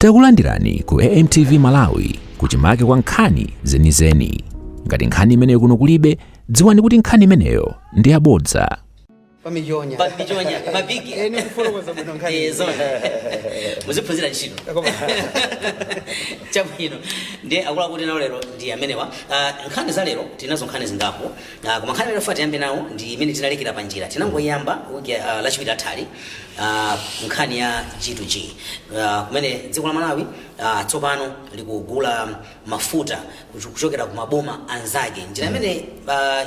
Takulandirani ku AMTV Malawi, kuchimake kwa nkhani zenizeni. Ngati nkhani imeneyo kuno kulibe, dziwani kuti nkhani imeneyo ndi yabodza. Pamichonya. Pamichonya mabigi. Eni kufotokoza bwino nkhani. Eh, zona muziphunzira ntchito. Chabwino, ndiye akuluakulu nawo lero ndi amenewa. Nkhani za lero tinazo nkhani zingapo, koma nkhani imene tiyambe nawo ndi imene tinalekera pa njira, tinangoyamba wiki Lachiwiri athali, nkhani ya G2G, kumene dziko la Malawi tsopano likugula mafuta kuchokera ku maboma anzake, njira imene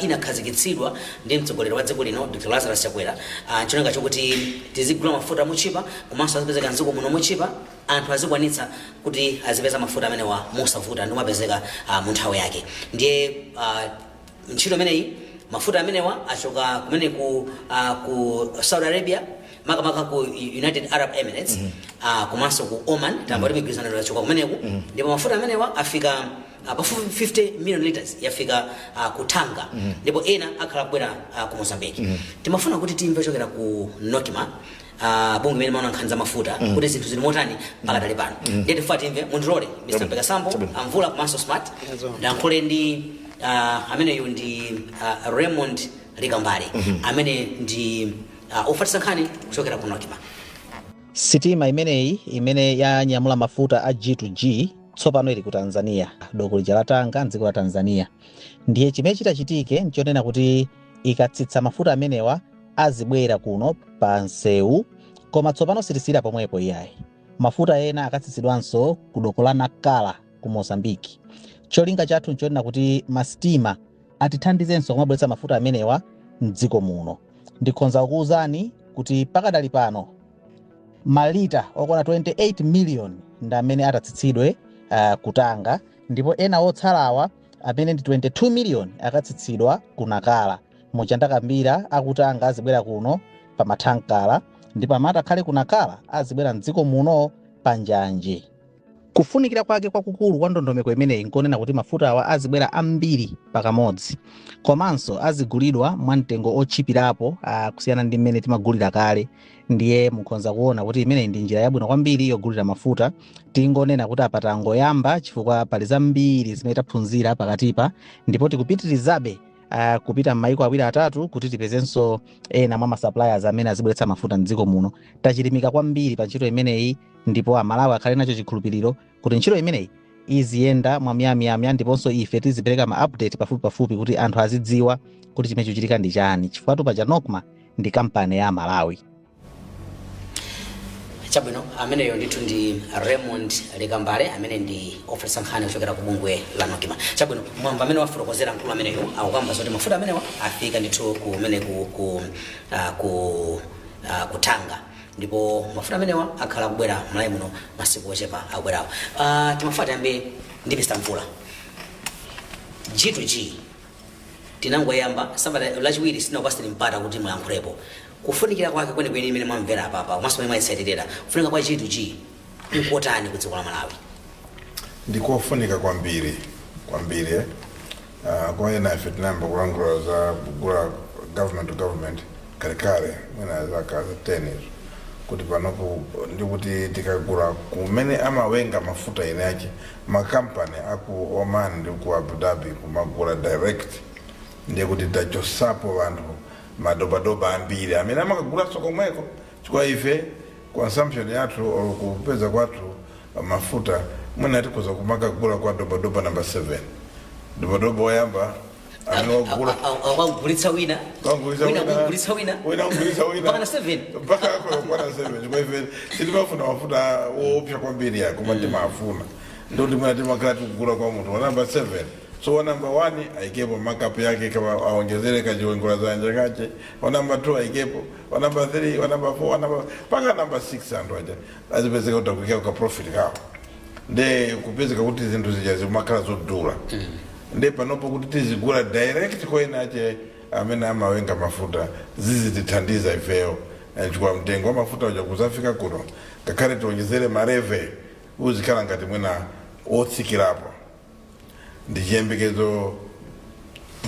inakhazikitsidwa ndi mtsogoleri wa dziko lino, Dr Lazarus Chakwera, ncholinga chokuti tizigula mafuta mochipa komanso azipezeka mdziko muno mochipa, anthu azikwanitsa kuti azipeza mafuta amenewa mosavuta ndi kumapezeka mu nthawi yake. Ndiye ntchito imeneyi, mafuta amenewa achoka kumene ku Saudi Arabia, makamaka ku United Arab Emirates, komanso ku Oman. Tamva kuti migwirizano yachoka kumeneku, ndipo mafuta amenewa afika pafupi 50 million liters yafika ku Tanga, ndipo ena akhala kubwera ku Mozambique. Timafuna kuti timve kuchokera ku NOCMA, bungwe imene maona nkhani za mafuta, kuti zinthu zili motani pakadali pano. Ndiye tifuna timve, mundilole, Mr Mpekasambo, Amvula komanso Smart, ndayankhule ndi ameneyu ndi Raymond Likambale, amene ndi ofatisa nkhani kuchokera ku NOCMA. Sitima imeneyi imene yanyamula mafuta a G2G tsopano ili ku Tanzania, doko lija la Tanga mdziko la Tanzania. Ndiye chimene chitachitike nchonena kuti ikatsitsa mafuta amenewa azibwera kuno pa msewu, koma tsopano sitisiyira pomwepo iyayi. Mafuta ena akatsitsidwanso ku doko la Nakala ku Mozambiki. Cholinga chathu nchonena kuti masitima atithandizenso kumabweretsa mafuta amenewa mdziko muno. Ndikhonza kukuwuzani kuti pakadali pano malita okwana 28 million ndi amene atatsitsidwe kutanga, ndipo ena otsalawa amene ndi 22 million akatsitsidwa ku Nakala. Muchandakambira akutanga azibwera kuno pa mathankala, ndipo amati akhale ku Nakala azibwera mdziko muno pa njanji. Kufunikira kwake kwakukulu kwa ndondomeko imeneyi nkonena kuti mafuta awa azibwera ambiri pakamodzi, komanso azigulidwa mwamtengo otchipirapo kusiyana ndi mmene timagulira kale. Ndiye mukhoza kuona kuti imeneyi ndi njira yabwino kwambiri yogulira mafuta. Tingonena kuti apa tangoyamba, chifukwa pali zambiri zimene taphunzira pakatipa, ndipo tikupitirizabe kupita m'mayiko awiri atatu kuti tipezenso ena mwa masuppliers amene azibweretsa mafuta mdziko muno. Tachilimika kwambiri pa ntchito imeneyi, ndipo Amalawi akhale nacho chikhulupiriro kuti ntchito imeneyi iziyenda mwamyamyamya, ndiponso ife tizipereka ma update pafupi pafupi kuti anthu azidziwa kuti chimene chikuchitika ndi chani, chifukwa paja NOCMA ndi kampani ya Malawi. Chabwino, ameneyo ndithu ndi Raymond Likambale, amene ndi ofalitsa nkhani kuchokera ku bungwe la NOCMA. Chabwino, mwamva amene wafotokozera mkulu ameneyo, akukamba zoti mafuta amenewa afika ndithu kumene ku Tanga, ndipo mafuta amenewa akhala akubwera Malawi muno masiku ochepa akubwerawo. Timafuna tiyambe ndi Mr Mvula. G2G tinangoyamba sabata Lachiwiri, sitinakupaseni mpata kuti muyankhulepo. Kufunikira kwake kwenikweni imene mwamvera apapa komanso imene mwayitsatirira, kufunika kwa G2G nkotani ku dziko la Malawi? Ndikofunika kwambiri kwambiri, eh? Kwa ena ife tinayamba kulankhula za kugula government to government kalekale, mwina zaka za 10 izo, kuti panopo ndikuti tikagula kumene amawenga mafuta ene ake, makampani aku Oman ndi ku Abu Dhabi, kumagula direct, ndiye kuti tachosapo anthu madobadoba ambiri amene amakagulaso komweko, chifukwa ife consumption yathu or kupeza kwathu mafuta mwina tikhoza kumakagula kwa dobadoba number 7, dobadoba woyamba amene wagula Akagulitsa wina. Kagulitsa wina. Wina. Kugulitsa wina. Wina kugulitsa wina. Mpaka na 7. Mpaka kwana 7, chifukwa ife sitimafuna mafuta woopsa kwambiri ya, koma timafuna ndikuti mwina timakhala tikugula kwa munthu wa number 7, so wa number 1 ayikepo markup yake, kama aongezere kachiwengula zanja kache, wa number 2 ayikepo, wa number 3, wa number 4, wa number mpaka number 6, anthu aja azipezeka kuti akuika ka profit kawo, nde kupezeka kuti zinthu zija zimakhala zodula. Nde panopo kuti tizigula direct kwa ena ache amene amawenga mafuta zizitithandiza ifeyo, chifukwa mtengo wa mafuta uja kuzafika kuno, ngakhale tiongezere ma levy, uzikhala ngati mwina wotsikirapo. Ndi chiyembekezo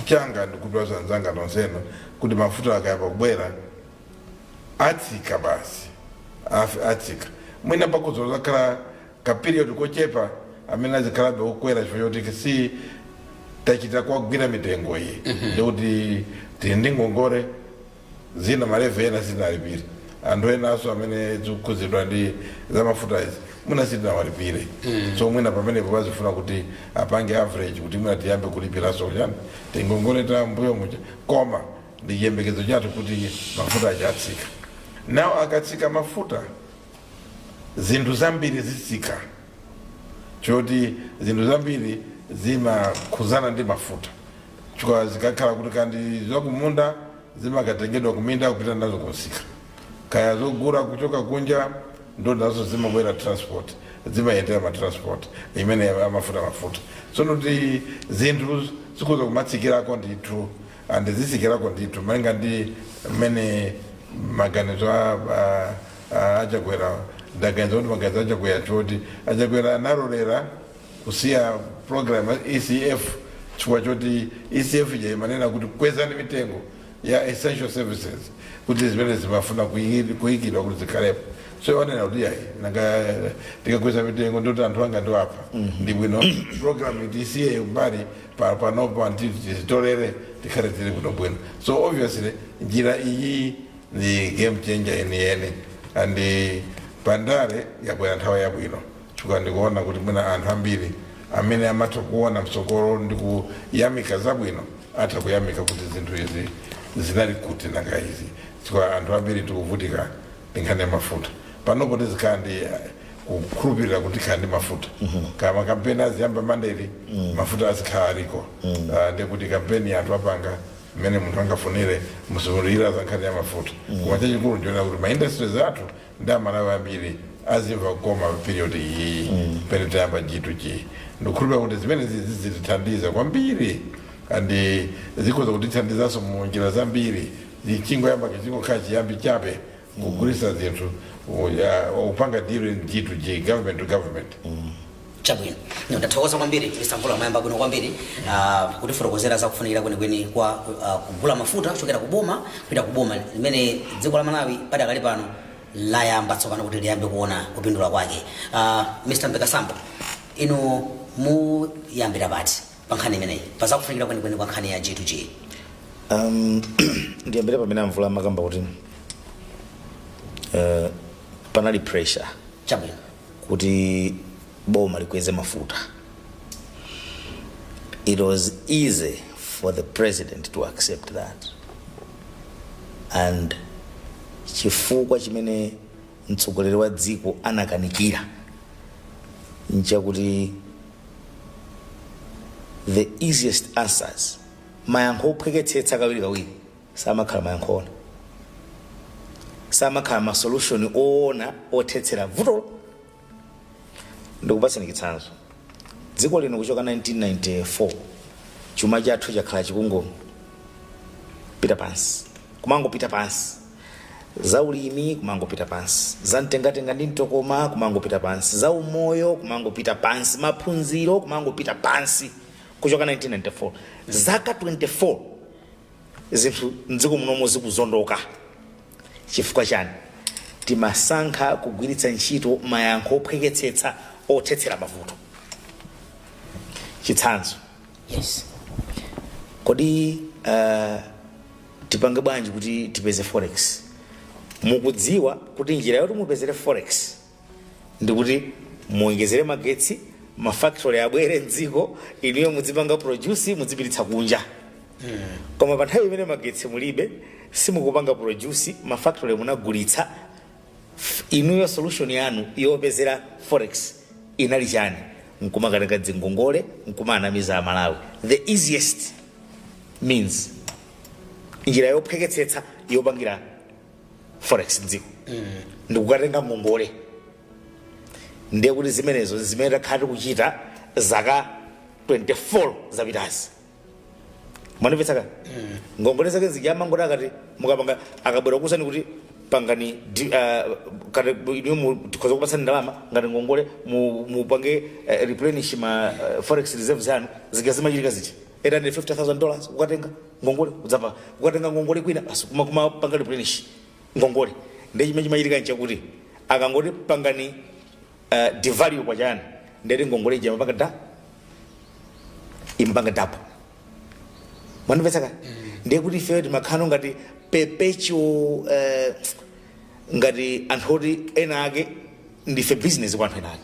changa ndikuti anzanga nonseno kuti mafuta akayamba kubwera atsika basi, atsika. Mwina pakuzakhala Ka period kochepa amene azikhalabe okwera chifukwa choti si tachita kwagwira mitengo iyi, ndikuti tili ndi ngongole zina, ma levy ena sitinalipire, anthu enanso amene zikukhuzidwa ndi zamafuta izi mwina sitinawalipire. So mwina pamenepo pazifuna kuti apange average kuti mwina tiyambe kulipiranso chani tingongole ta mbuyo muja. Koma ndi chiyembekezo chathu kuti mafuta achatsika. Nawo akatsika mafuta, zinthu zambiri zitsika, choti zinthu zambiri zimakhuzana ndi mafuta, chifukwa zikakhala kuti kandi zakumunda zimakatengedwa kuminda kupita nazo kumsika, kaya zogula kuchoka kunja ndo nazo zimabwera, transport zimayendera ma transport imene amafuta mafuta. Tsono kuti zinthu zikhoza kumatsikirako ndithu, and zitsikirako ndithu malinga ndi mmene maganizo achakwera. Ndaganiza kuti maganizo achakwera, choti achakwera analolera kusiya program ya ECF, chifukwa choti ECF ija imanena kuti kwezani mitengo ya essential services, kuti zimene zimafuna kuyikidwa kuti zikhalepo. So wanena kuti yayi, nanga tikakweza mitengo ndoti anthu anga ndiwapha, ndi bwino program tisiye mbali panopo anthu tizitolere, tikhale tili bwino bwino. So obviously njira iyi ndi game changer yeniyeni, and pandale yabwera nthawi yabwino, chifukwa ndikuona kuti mwina anthu ambiri amene amatha kuona mtsogolo ndi kuyamika zabwino atha kuyamika kuti zinthu izi zinali kuti nanga izi, chifukwa anthu ambiri tikuvutika ndi nkhani ya mafuta. Panopo tizikhala ndi kukhulupirira kuti tikhala ndi mafuta kama kampeni aziyamba mandeli, mafuta azikhala aliko. Ndikuti kampeni anthu apanga mmene munthu angafunire, musimulira za nkhani ya mafuta. Koma chachikulu ndiona kuti ma industries athu ndi Amalawi ambiri azimva kukoma period iyi pene tayamba G2G. Ndikukhulupirira kuti zimene zitithandiza kwambiri, and zikhoza kutithandizanso mu njira zambiri. Chingoyamba, chingokhala chiyambi chabe kugulisa zinthu, upanga deal in G2G, government to government. Chabwino. No, ndathokoza kwambiri, Mr Mvula. Mayamba bwino kwambiri kutifotokozera za kufunikira kwenikweni kwa kugula mafuta kuchokera kuboma kupita kuboma, limene dziko la Malawi padakali pano layamba tsopano kuti liyambe kuona kupindula kwake. Mr Mpekasambo, inu muyambira pati pa nkhani imeneyi, pa zakufunikira kwenikweni kwa nkhani ya G2G? Ndiyambire pamene amvula amakamba kuti panali pressure kuti boma likweze mafuta. It was easy for the president to accept that, and chifukwa chimene mtsogoleri wa dziko anakanikira nchakuti the easiest answers, mayankho ophweketsetsa, kawirikawiri samakhala mayankho ona, samakhala ma solution oona othetsera vutolo. Ndikupatsani chitsanzo. Dziko lino kuchoka 1994 chuma chathu chakhala chikungopita pansi, kumangopita pansi. Za ulimi kumangopita pansi, za mtengatenga ndi mtokoma kumangopita pansi, za umoyo kumangopita pansi, maphunziro kumangopita pansi. Kuchoka 1994, zaka 24, zinthu mdziko munomo zikuzondoka. Chifukwa chani? Timasankha kugwiritsa ntchito mayankho ophweketsetsa othetsera mavuto. Chitsanzo, kodi tipange bwanji kuti tipeze forex? Mukudziwa kuti njira yoti mupezere forex ndikuti muwongezere magetsi, ma factory abwere mdziko, inuyo mudzipanga produce, mudzipititsa kunja. Koma pa nthawi imene magetsi mulibe, simukupanga produce, ma factory munagulitsa, inuyo solution yanu yopezera forex inali chani? Nkumakatenga dzingongole, nkumanamiza Amalawi. The easiest means, njira yophweketsetsa yopangira forex mdziko ndikukatenga ngongole. Ndiye kuti zimenezo zimene takhala tikuchita zaka 24 zapitazi. Mwanimvetsaka? Ngongole zake zijamangoti akati mukapanga, akabwera kusani kuti pangani kati inu tikhoza kupatsani ndalama ngati ngongole, mupange replenish ma forex reserves yanu. Zija zimachitika zija, $850,000 ukatenga ngongole, udzapa ukatenga ngongole kwina basi, kuma panga replenish ngongole. Ndiye chimene chimachitika nchakuti akangoti pangani Devalue kwa chani, ndeti ngongole ija imapanga da imapanga double. Mwandimvetsa? Ndiye kuti ifeyo timakhala ngati perpetual, ngati anthu oti ena ake ndife business kwa anthu ena ake.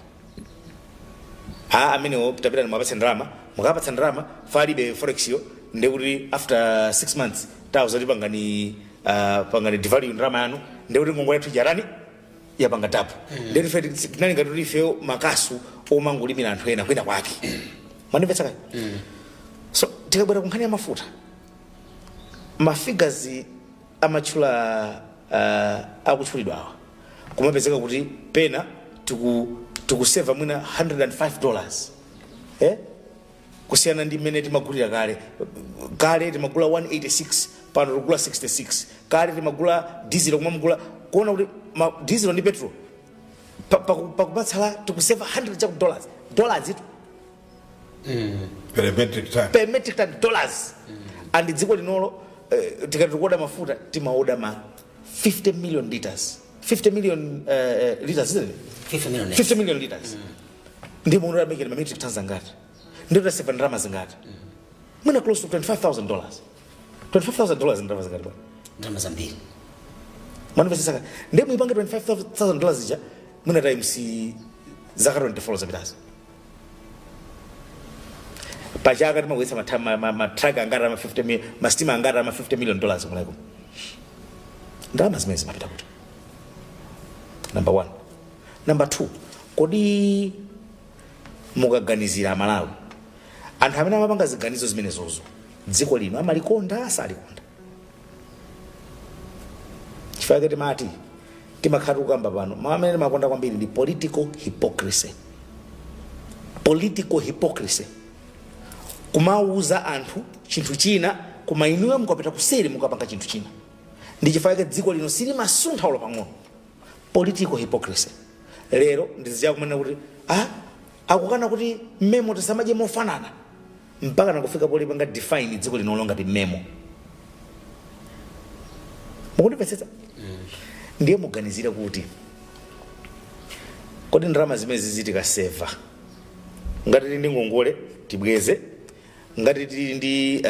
Ha, amenewo tapita nimwapatsa ndalama, mukapatsa ndalama falibe forex yo, ndiye kuti after 6 months tauza kuti pangani devalue ndalama yanu, ndiye kuti ngongole yathu ijarani yapanga double. Ndiye ife tinali ngati kuti ifeyo makasu omangolimira anthu ena kwina kwake. Mwandimvetsa kaya? So tikabwera ku nkhani ya mafuta, mafigures amatchula, akutchulidwa awa, kumapezeka kuti pena tikuseva mwina $105, eh? Kusiyana ndi mmene timagulira kale. Kale timagula 186, pano tikugula 66. Kale timagula diesel, kumamugula kuona kuti diesel ndi petrol pakumatsala tikuseva 100 chaku dollars, dollars itu Per metric ton. Per metric ton, dollars. And dziko linolo, tikati tikuoda mafuta, timaoda ma 50 million liters, 50 million liters, isn't it? 50 million. 50 million liters. Ndi muno amekera ma metric tons angati? Ndi taseva ndalama zingati? Mwina close to $25,000. $25,000 ndalama zingati, bwana? Ndalama zambiri. Mwandimvetsetsa? Ndiye muipange $25,000 ija mwina times zaka 24 zapitazo, pachaka timabweretsa matruck angati ama 50 million, masitima angati ama $50 million muleko? Ndalama zimene zimapita kuti? Number one. Number two, kodi mukaganizira Amalawi, anthu amene amapanga ziganizo zimenezozo, dziko lino amalikonda, asalikonda? Chifukwa timati timakhala tikukamba pano, mawu amene timakonda kwambiri ndi political hypocrisy. Political hypocrisy, kumawuza anthu chinthu china, koma inuyo mukapita kuseri mukapanga chinthu china. Ndi chifukwa chake dziko lino silimasuntha ulo pang'ono. Political hypocrisy. Lero ndiziya kumanena kuti ah, akukana kuti mmemo tisamadye mofanana, mpaka nakufika polipanga define dziko linolo ngati mmemo. Mukundimvetsetsa? Ndiye muganizire kuti kodi ndalama zimene zitikaseva, ngati tili ndi ngongole tibweze, ngati tili ndi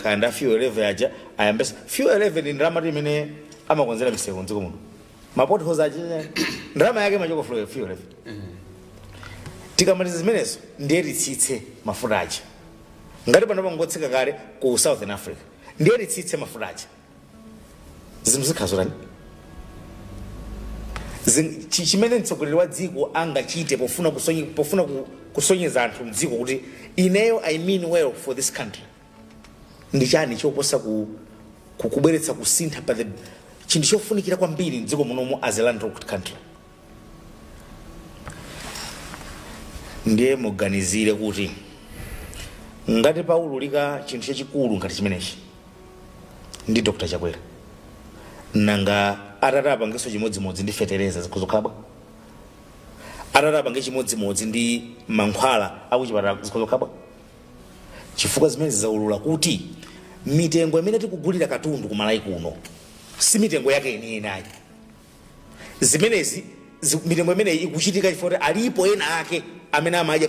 kanda fuel levy aja ayambesa fuel levy, ndi ndalama imene amakonzera misewu mdziko muno, ma potholes aja, ndalama yake machoka fuel levy. Tikamaliza zimenezo, ndiye titsitse mafuta aja. Ngati pano pangotsika kale ku Southern Africa, ndiye titsitse mafuta aja, zinthu zikhala zotani? Chimene mtsogoleri wa dziko angachite pofuna kusonyeza anthu mdziko kuti ineyo I mean well for this country ndi chani choposa kubweretsa kusintha pa the chinthu chofunikira kwambiri mdziko munomu as a landlocked country? Ndiye muganizire kuti ngati paululika chinthu chachikulu ngati chimenechi ndi Dr Chakwera, nanga atati apangenso chimodzimodzi ndi fetereza, zikhoza bwa? Atati apange chimodzimodzi ndi mankhwala akuchipatala, zikhoza bwa? Chifukwa zimene zaulula kuti mitengo imene tikugulira katundu kumalawi kuno si mitengo yake eniyenayi. Zimenezi mitengo imeneyi ikuchitika chifukwa kuti alipo ena ake amene amadya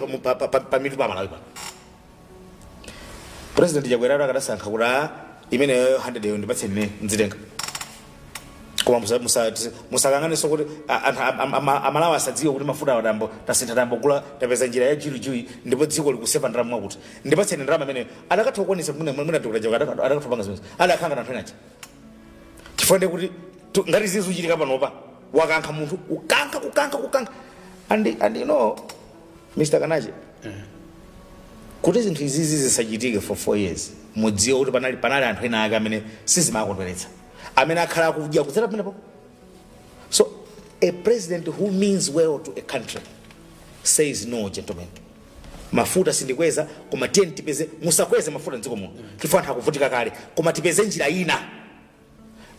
pamitu pa Malawi pano. President Chakwera akadasankha kuti a imeneyo 100 yo ndipatse ine ndzitenga, koma musakang'anenso kuti anthu Amalawi asadziwe kuti mafuta awo tambo tasintha, tambogula, tapeza njira ya G2G, ndipo dziko likuseva ndalama mwakuti ndipatseni ndalama imeneyo. Adakatha kukwanisa mwina Dr Chakwera adakatha kupanga zimenezo, adakhala ngati anthu enachi, chifukwa ndiye kuti ngati zizuchitika panopa, wakankha munthu, kukankha, kukankha, kukankha. And you know, Mr Kanache, kuti zinthu izizi zisachitike for 4 years, mudziwe kuti panali anthu ena ake amene sizimakondweretsa, amene akhala akudya kudzera pamenepo. So a president who means well to a country says, "No, gentlemen, mafuta sindikweza, koma tiye tipeze, musakweze mafuta mdziko muno chifukwa anthu akuvutika kale, koma tipeze njira ina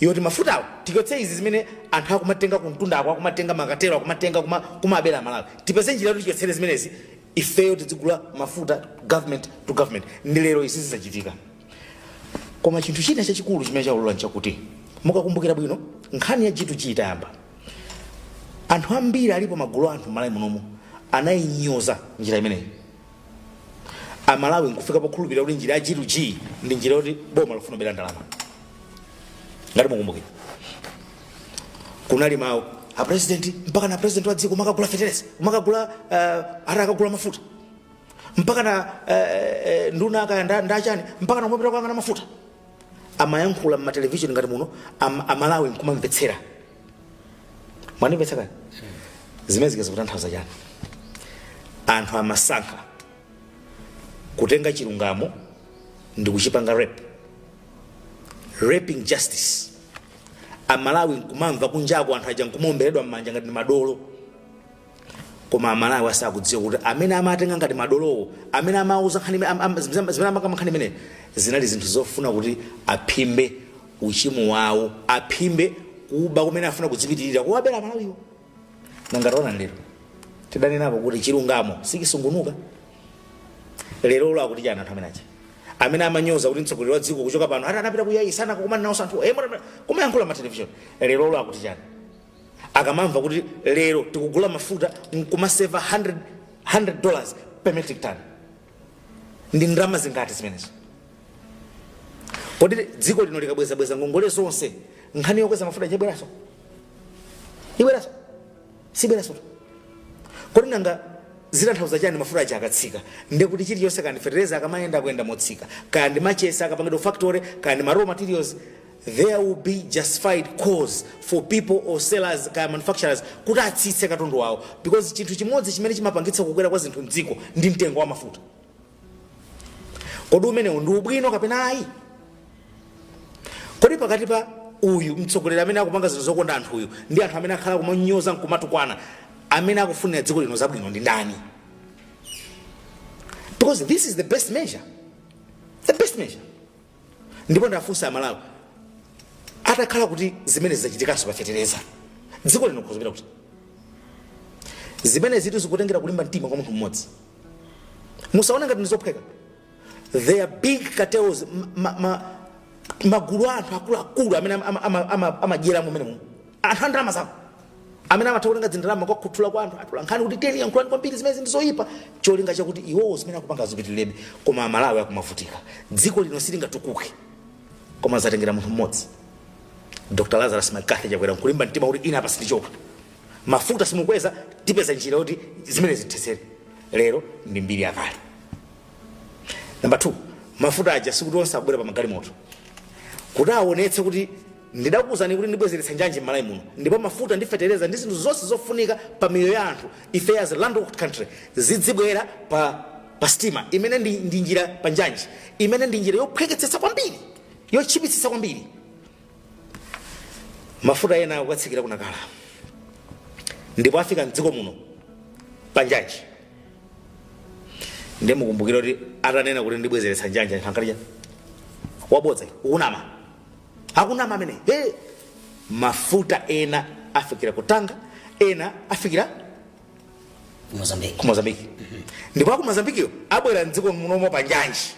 yoti mafutawo tichotse izi zimene anthu akumatenga kumtundako, akumatenga makatero, akumatenga kumabera Malawi. Tipeze njira yoti tichotsere zimenezi, ifeyo tizigula mafuta government to government." Ndi lero izi zizachitika. Koma chinthu china chachikulu chimene chaulula nchakuti, mukakumbukira bwino, nkhani ya G2G itayamba, anthu ambiri alipo, magulu anthu m'Malawi munomu. Anayinyoza njira imeneyi. Amalawi nkufika pokhulupirira kuti njira ya G2G ndi njira yoti boma lifuna kubera ndalama. Ngati mukumbukira, kunali mawu a president, mpaka na president wa dziko umakagula fetereza, umakagula ati akagula mafuta, mpaka na nduna kaya ndachani, mpaka na kumapita kuyang'ana mafuta. Amayankhula mmatelevision ngati muno, Amalawi nkumamvetsera. Mwandimvetsa kani? Zimene zikutanthauza chani? Anthu amasankha kutenga chilungamo ndi kuchipanga rape, raping justice. Amalawi nkumamva kunjako anthu aja nkumaomberedwa m'manja ngati ndi madolo, koma Amalawi asakudziwa kuti amene amatenga ngati madolowo, amene amauza nkhani zimene amakamba nkhani imene zinali zinthu zofuna kuti aphimbe uchimo wawo, aphimbe kuba kumene afuna kudzipitirira kuwabera Amalawiwo. Nangataona lero tidanenapo kuti chilungamo sichisungunuka. Lero lo akuti chani anthu amene aja amene amanyoza kuti mtsogoleri wa dziko kuchoka pano ati anapita kuyayisana kukumana nawo anthu kumayankhula ma television? Lero lo akuti chani akamamva kuti lero tikugula mafuta nkumaseva $100 per metric ton? Ndi ndalama zingati zimenezo? Kodi dziko lino likabwezabweza ngongole zonse, nkhani yokweza mafuta ibweranso? Ibweranso? Sibweranso. Kodi nanga zitanthauza chani mafuta aja akatsika? Ndekuti chilichonse, kandi fetereza akamayenda akuyenda motsika, kandi machesa akapangidwa factory, kandi ma raw materials, there will be justified cause for people or sellers kaya manufacturers kuti atsitse katundu wawo, because chinthu chimodzi chimene chimapangitsa kukwera kwa zinthu mdziko ndi mtengo wa mafuta. Kodi umenewu ndi ubwino kapena ayi? Kodi pakati pa uyu mtsogoleri amene akupanga zinthu zokonda anthu uyu ndi anthu amene akhala kumanyoza nkumatukwana, amene akufunira dziko lino zabwino ndi ndani? Because this is the best measure, the best measure. Ndipo ndafunsa Amalawi, atakhala kuti zimene zachitikanso pa fetereza, dziko lino kuzopita kuti? Zimene zitu zikutengera kulimba mtima kwa munthu mmodzi. Musaone ngati ndizophweka. There are big cartels, magulu a anthu akuluakulu amene amadyeramo mmene mumu, anthu a ndalama zawo amene amatha kutenga zindalama kwakhuthula kwa anthu atula nkhani kuti teni yankhulani kwambiri zimene zinthu zoyipa, cholinga chakuti iwowo zimene akupanga zipitirebe, koma Amalawi akumavutika. Dziko lino silingatukuke. Koma zatengera munthu mmodzi, Dr Lazarus McCarthy Chakwera, nkulimba mtima kuti ine apa sindichoka, mafuta simukweza, tipeza njira yoti zimene zithetsere. Lero ndi mbiri yakale. Number 2, mafuta aja sikuti onse akubwera pa magalimoto. Kuti aonetse kuti ndidakuwuzani kuti ndibwezeretsa njanji m'Malawi muno, ndipo mafuta ndi fetereza ndi zinthu zonse zofunika pa miyoyo ya anthu ife as a landlocked country zidzibwera pa stima imene ndi njira, pa njanji imene ndi njira yophweketsetsa kwambiri, yotchipitsitsa kwambiri. Mafuta ena akukatsikira kunakala ndipo afika mdziko muno pa njanji. Ndiye mukumbukire kuti atanena kuti ndibwezeretsa njanji, anthu ankati wabodza, ukunama, akunama amene. Hey, mafuta ena afikira kutanga, ena afikira Mozambique. Ku Mozambique. Ndipo aku Mozambiqueyo abwera mdziko munomo pa njanji.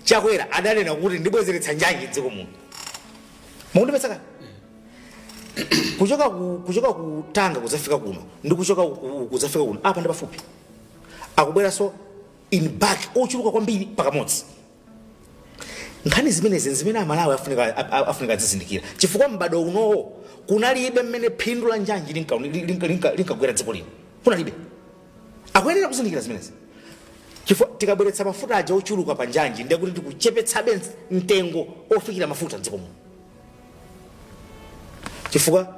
Chakwera adanena kuti ndibwezeretsa njanji mdziko muno. Mukundipetsa kani? Kuchoka ku Tanga kudzafika kuno ndi kuchoka kudzafika kuno apa ndi pafupi. Akubweranso in bulk, ochuluka kwambiri pakamodzi. Nkhani zimenezi zimene Amalawi afunika adzizindikira, chifukwa m'bado unowo kunalibe mmene phindu la njanji linkagwera dziko lino, kunalibe. Akuyenera kuzindikira zimenezi, chifukwa tikabweretsa mafuta aja ochuluka pa njanji, ndiye kuti tikuchepetsabe mtengo ofikira mafuta mdziko muno, chifukwa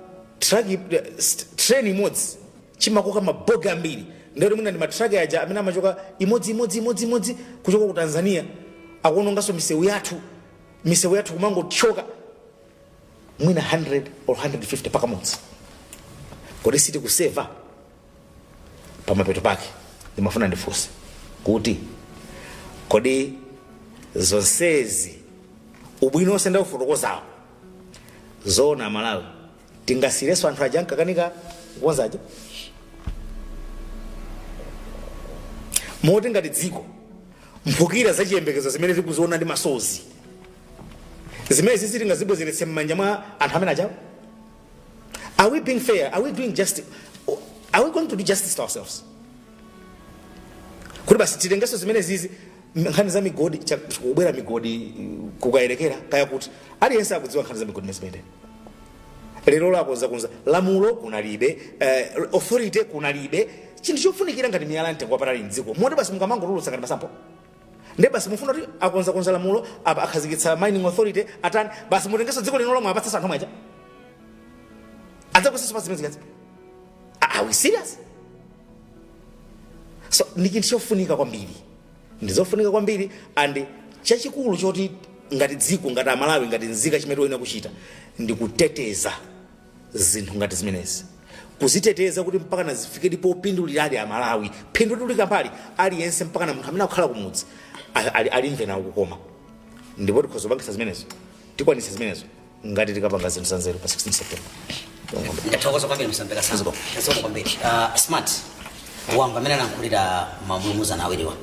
train imodzi chimakoka mabogi ambiri. Ndikuti mwina ndi matraki aja amene amachoka imodzi imodzi imodzi imodzi kuchoka ku Tanzania, akuononganso misewu yathu, misewu yathu kumangothyoka, mwina 100 or 150 pakamodzi. Kodi sitikuseva? Pamapeto pake ndimafuna ndifunse kuti kodi zonsezi, ubwino onse ndaufotokozawo, zoona Amalawi tingasirenso anthu aja ankakanika kukonza aja? Moti ngati dziko, mphukira za chiyembekezo zimene tikuziona ndi masozi zimene zizi tingazibwezeretse m'manja mwa anthu amene ajawo? Are we being fair? Are we doing justice? Are we going to do justice to ourselves? Basi titengenso zimene zizi, nkhani za migodi, kubwera migodi kukayerekera kaya kuti aliyense akudziwa nkhani za migodi mezimene lero lakonzakonza lamulo kunalibe, authority kunalibe, chinthu chofunikira ngati miyala mtengo wapatali mdziko moti basi mukamangotulutsa ngati masampo. Nde basi mufuna kuti akonzakonza lamulo apa, akhazikitsa mining authority, atani, basi mutengenso dziko lino lomwe apatsanso anthu mwaja adzakusenso pa zimene zikazi. Are we serious? So ndi chinthu chofunika kwambiri, ndizofunika kwambiri. And chachikulu choti ngati dziko, ngati Amalawi, ngati nzika, chimene toyenera kuchita ndi kuteteza zinthu ngati zimenezi, kuziteteza kuti mpaka nazifikedi popinduliradi Amalawi, phindu tulika mbali aliyense, mpaka na munthu amene akukhala kumudzi alimve nawo kukoma. Ndipo tikhoza kupangisa zimenezo, tikwanisa zimenezo ngati tikapanga zinthu zanzeru pa 16 September. Ndathokoza kwambiri, msambeka sana zikomo kwambiri. Smart, wamva amene anayankhulira mamulumuzana awiriwa.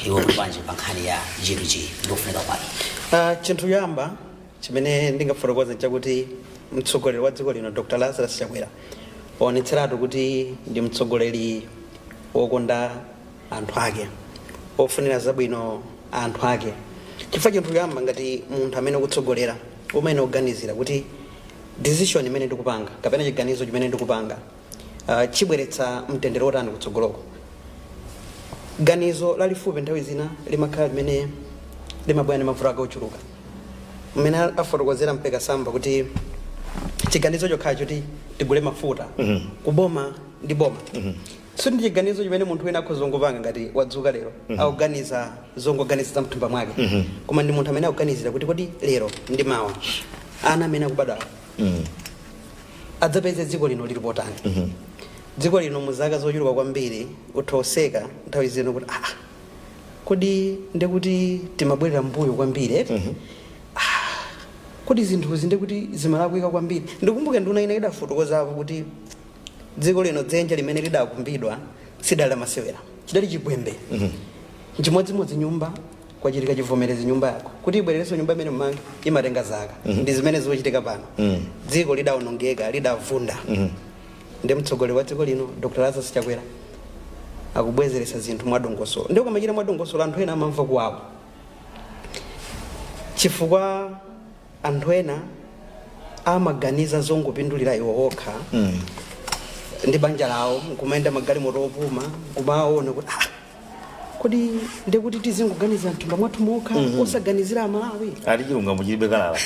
Iwe uli bwanji pa nkhani ya G2G ndikufunika kwake? Chinthu choyamba chimene ndingafotokoze chakuti mtsogoleri wa dziko lino, Dr Lazarus Chakwera, waonetseratu kuti ndi mtsogoleri wokonda anthu ake, ofunira zabwino anthu ake, chifukwa chinthu choyamba, ngati munthu amene ukutsogolera, umene uganizira kuti decision imene ndikupanga kapena chiganizo chimene ndikupanga chibweretsa mtendere wotani kutsogoloko. Ganizo lalifupi nthawi zina limakhala limene limabwera ndi mavuto ake ochuluka. Mmene afotokozera Mpeka Samba kuti chiganizo chokhala choti tigule mafuta kuboma ndi boma, so ndi chiganizo chimene munthu wina akhoza kungopanga ngati wadzuka lero, akuganiza zongoganiza za mthumba mwake, koma ndi munthu amene akuganizira kuti kodi lero ndi mawa ana amene akubadwawo adzapeze dziko lino lili potani? Dziko lino mu zaka zochuluka kwambiri uthoseka nthawi zino kuti kodi ndekuti timabwerera mbuyo kwambiri eti? Kodi zinthuzi ndekuti zimalakwika kwambiri? Ndikumbuke nduna ina idafotokozapo kuti dziko lino dzenje limene lidakumbidwa sidali lamasewera, chidali chigwembe. Chimodzimodzi nyumba, kwachitika chivomerezi nyumba yako, kuti ibwererenso nyumba imene mmange imatenga zaka. Ndi zimene zikuchitika pano. Dziko lidawonongeka, lidavunda. Ndi mtsogoleri wa dziko lino, Dr Lazarus Chakwera, akubwezeretsa zinthu mwadongosolo. Ndi ukamachita mwadongosolo, anthu ena amamva kuwawa, chifukwa anthu ena amaganiza zongopindulira iwo okha ndi banja lawo, nkumayenda magalimoto opuma, nkumaona kuti kodi ndikuti tizingoganiza mthumba mwathu mokha, osaganizira Amalawi? Ati chilungamo chilibe kalala.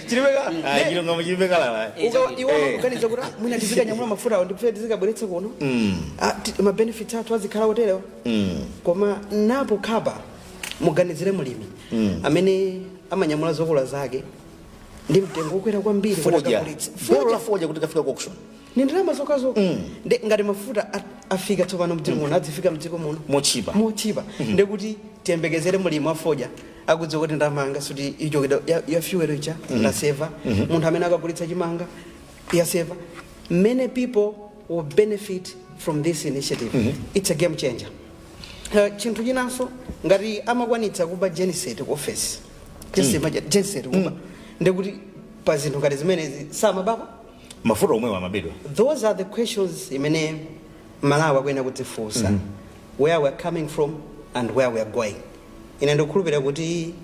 Chilibe. Ah, chilungamo chilibe kalala. Iwo amakuganiza kuti mwina tizikanyamula mafuta awo ndikufe tizikabweretsa kuno, ma benefits athu azikhala oterewa. Koma napo khapa muganizire mulimi amene amanyamula zokolola zake ndi mtengo wokwera kwambiri kuti Fodya. akagulitse. Belo la fodya kuti kafika ku auction Ni ndalama zokhazokha. Ndi ngati mafuta afika tsopano mdziko muno, adzifika mdziko muno mochipa. Mochipa, ndekuti tiyembekezere mulimi wa fodya akudziwa kuti ndamanga suti ichokera ya fuel ija ndaseva, munthu amene akagulitsa chimanga yaseva. Many people will benefit from this initiative. It's a game changer. Chinthu chinanso, ngati amakwanitsa kuba genset ku office, genset kuba, ndekuti pa zinthu ngati zimenezi samabapo? Mafuta omwewo amabedwa. Those are the questions imene Malawi akuyenera kudzifunsa, where we are coming from and where we are going. Ine ndikukhulupirira kuti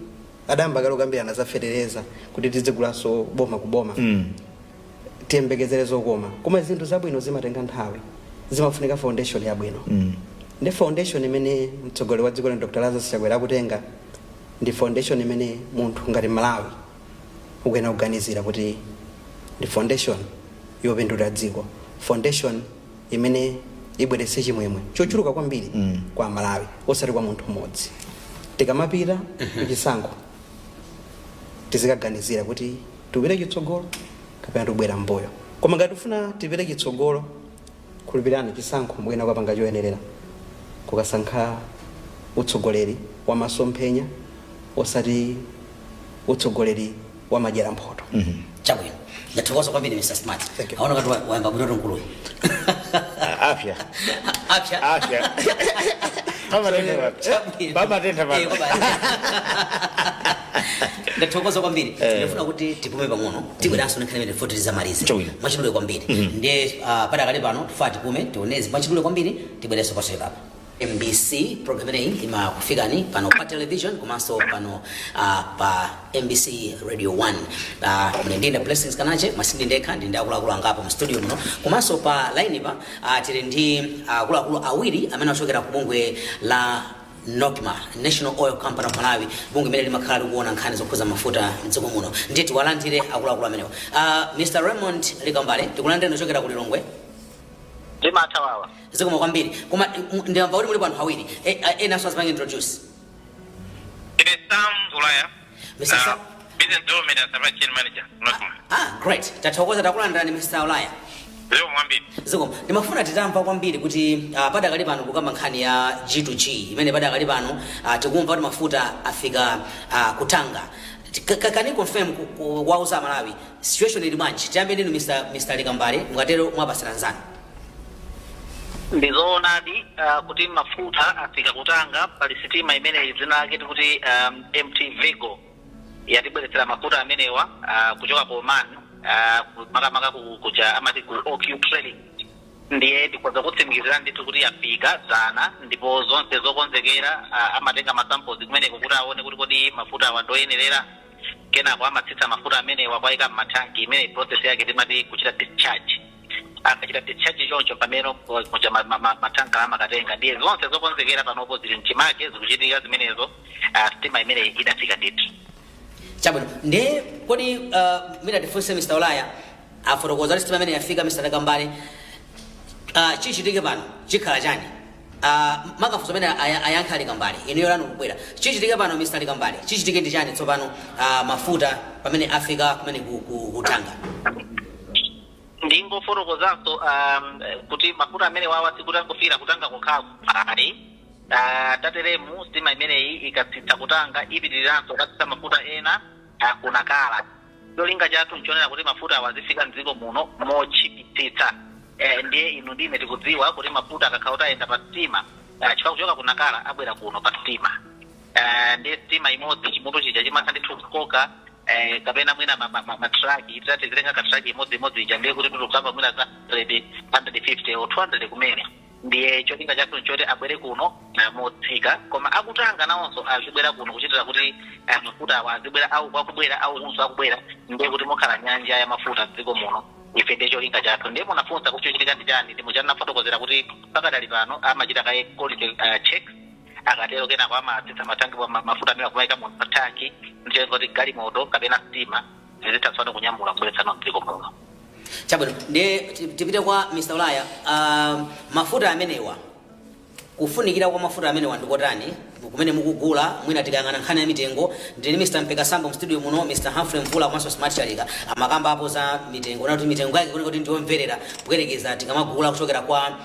adamba kale kukambirana za fetereza kuti tizigulanso boma ku boma. Tiyembekezere zokoma, koma zinthu zabwino zimatenga nthawi, zimafunika foundation yabwino. Ndi foundation imene mtsogoleri wa dziko lino, Dr Lazarus Chakwera, akutenga ndi foundation imene munthu ngati Malawi ukuyenera kuganizira kuti ndi foundation yopindulira dziko, foundation imene ibweretse chimwemwe chochuluka kwambiri kwa Malawi, osati kwa munthu mmodzi. Tikamapita kuchisankho, tizikaganizira kuti tipite chitsogolo kapena tikubwera mbuyo. Koma ngati tifuna tipite chitsogolo, khulupirani, chisankho mukuyenera kukapanga choyenerera, kukasankha utsogoleri wa masomphenya, osati utsogoleri wa madyera mphoto. Chabwino, ndathokoza kwambiri, Mr Smart. Thank you. Aona kati wayamba bwino mkuluyu. Apya. Apya. Apya. Pamatentha pano. Pamatentha pano. Eh, ndathokoza kwambiri. Ndifuna kuti tipume pang'ono, tibweranso nkhani imene futi tizamalize Chabwino. mwachidule kwambiri. Ndiye padakale pano tifuna tipume, tioneze mwachidule kwambiri, tibwerenso pasepapa. MBC program imeneyi imakufikani pano pa television komanso pano pa MBC Radio 1. Mune ndine Blessings Kanache, masindi ndekha, ndi ndi akuluakulu angapo mu studio muno, komanso pa line pa tili ndi akuluakulu awiri amene achokera ku bungwe la NOCMA, National Oil Company of Malawi, bungwe imene limakhala likuona nkhani zokhuza mafuta mdziko muno. Ndiye tiwalandire akuluakulu amenewa. Mr Raymond Likambale, tikulandireni ochokera ku Lilongwe. Ndimathawawa. Zikomo kwambiri. Koma ndimva kuti muli anthu awiri. Enanso azipange introduce. It is Sam Ulaya. Mr. Sam. Business Development and Supply Chain Manager, NOCMA. Ah, great, tathokoza, takulandirani Mr Ulaya. Zikomo kwambiri. Zikomo. Ndimafuna titamva kwambiri kuti padakali pano kukamba nkhani ya G2G imene padakali pano tikumva kuti mafuta afika ku Tanga. Can you confirm kuwauza Malawi situation ili bwanji? Tiyambe ndinu Mr Likambale, mukatero mwapasira nzanu. Ndizoonadi kuti mafuta afika ku Tanga. Pali sitima imeneyi, dzina lake tikuti MT Vigo, yatibweretsera mafuta amenewa kuchoka ku Oman, makamaka kuja amati ku OQ Trading. Ndiye ndikhoza kutsimikizira ndithu kuti yafika dzana, ndipo zonse zokonzekera. Amatenga masamples kumeneko kuti aone kuti kodi mafuta awa ndoyenerera. Kenako amatsitsa mafuta amenewa kwayika mmathanki, imene process yake timati kuchita discharge. Akachita discharge choncho, pamene kuja matanka amakatenga. Ndiye zonse zokonzekera panopo zili mchimake, zikuchitika zimenezo. Sitima imeneyi idafika ndithu. Chabwino. Ndiye kodi mina tifunse Mr Ulaya afotokoza kuti sitima imene yafika. Mr Likambale, chichitike pano chikhala chani? Makafunso amene ayankha Likambale, inuyo lanu kubwera, chichitike pano, Mr Likambale, chichitike ndi chani tsopano mafuta pamene afika kumene ku Tanga? Ndingofotokozanso kuti mafuta amene wawa sikuti angofika ku Tanga kokhako ayi. Tateremu sitima imeneyi ikatsitsa ku Tanga, ipitiriranso kukatsitsa mafuta ena ku Nacala. Cholinga chathu nchonena kuti mafuta awa azifika mdziko muno mochipitsitsa. Ndiye inu ndine tikudziwa kuti mafuta akakhala kuti ayenda pa sitima, chifukwa kuchoka ku Nacala abwera kuno pa sitima, ndiye sitima imodzi chimutu chija chimatha ndithu kukoka kapena mwina matraki, titati zitenga katraki imodzi imodzi ija, ndiye kuti tikukamba mwina za 100, 150 or 200 kumene. Ndiye cholinga chathu nchoti abwere kuno motsika, koma aku Tanga nawonso azibwera kuno kuchitira kuti mafuta awa azibwera au akubwera au kunso akubwera, ndiye kuti mukhala nyanja ya mafuta mdziko muno. Ife ndiye cholinga chathu. Ndiye munafunsa kuti chochitika ndi chani, ndi muchanafotokozera kuti pakadali pano amachita kaye quality checks. Akatero kenako amatsitsa matanki mafuta amene akumayika mu matanki, ndiye kuti galimoto kapena sitima zizitha tsopano kunyamula kubweretsano mdziko muno. Chabwino. Ndiye tipite kwa Mr Ulaya. Mafuta amenewa, kufunikira kwa mafuta amenewa ndikotani kumene mukugula? Mwina tikayang'ana nkhani ya mitengo, ndili Mr Mpekasambo mstudio muno, Mr Humphrey Mvula komanso Smart Chalika, amakamba apo za mitengo na kuti mitengo yake kuti ndiyomverera kuyerekeza tikamagula kuchokera kwa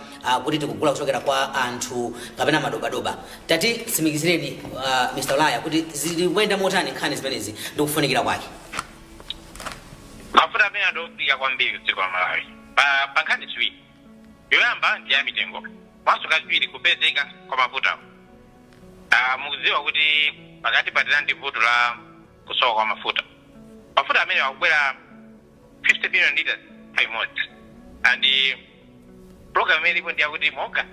kuti tikugula kuchokera kwa anthu kapena madobadoba. Tati tsimikizireni, Mr Ulaya, kuti zili kuyenda motani nkhani zimenezi ndi kufunikira kwake. Mafuta amene andofunika kwambiri kudziko la Malawi pa nkhani ziwiri. Yoyamba ndi ya mitengo, komanso kachiwiri kupezeka kwa mafutawo. Mukudziwa kuti pakati patena ndi vuto la kusowa kwa mafuta. Mafuta amene akubwera 50 million liters nthawi imodzi, and program imene ilipo ndiyakuti moga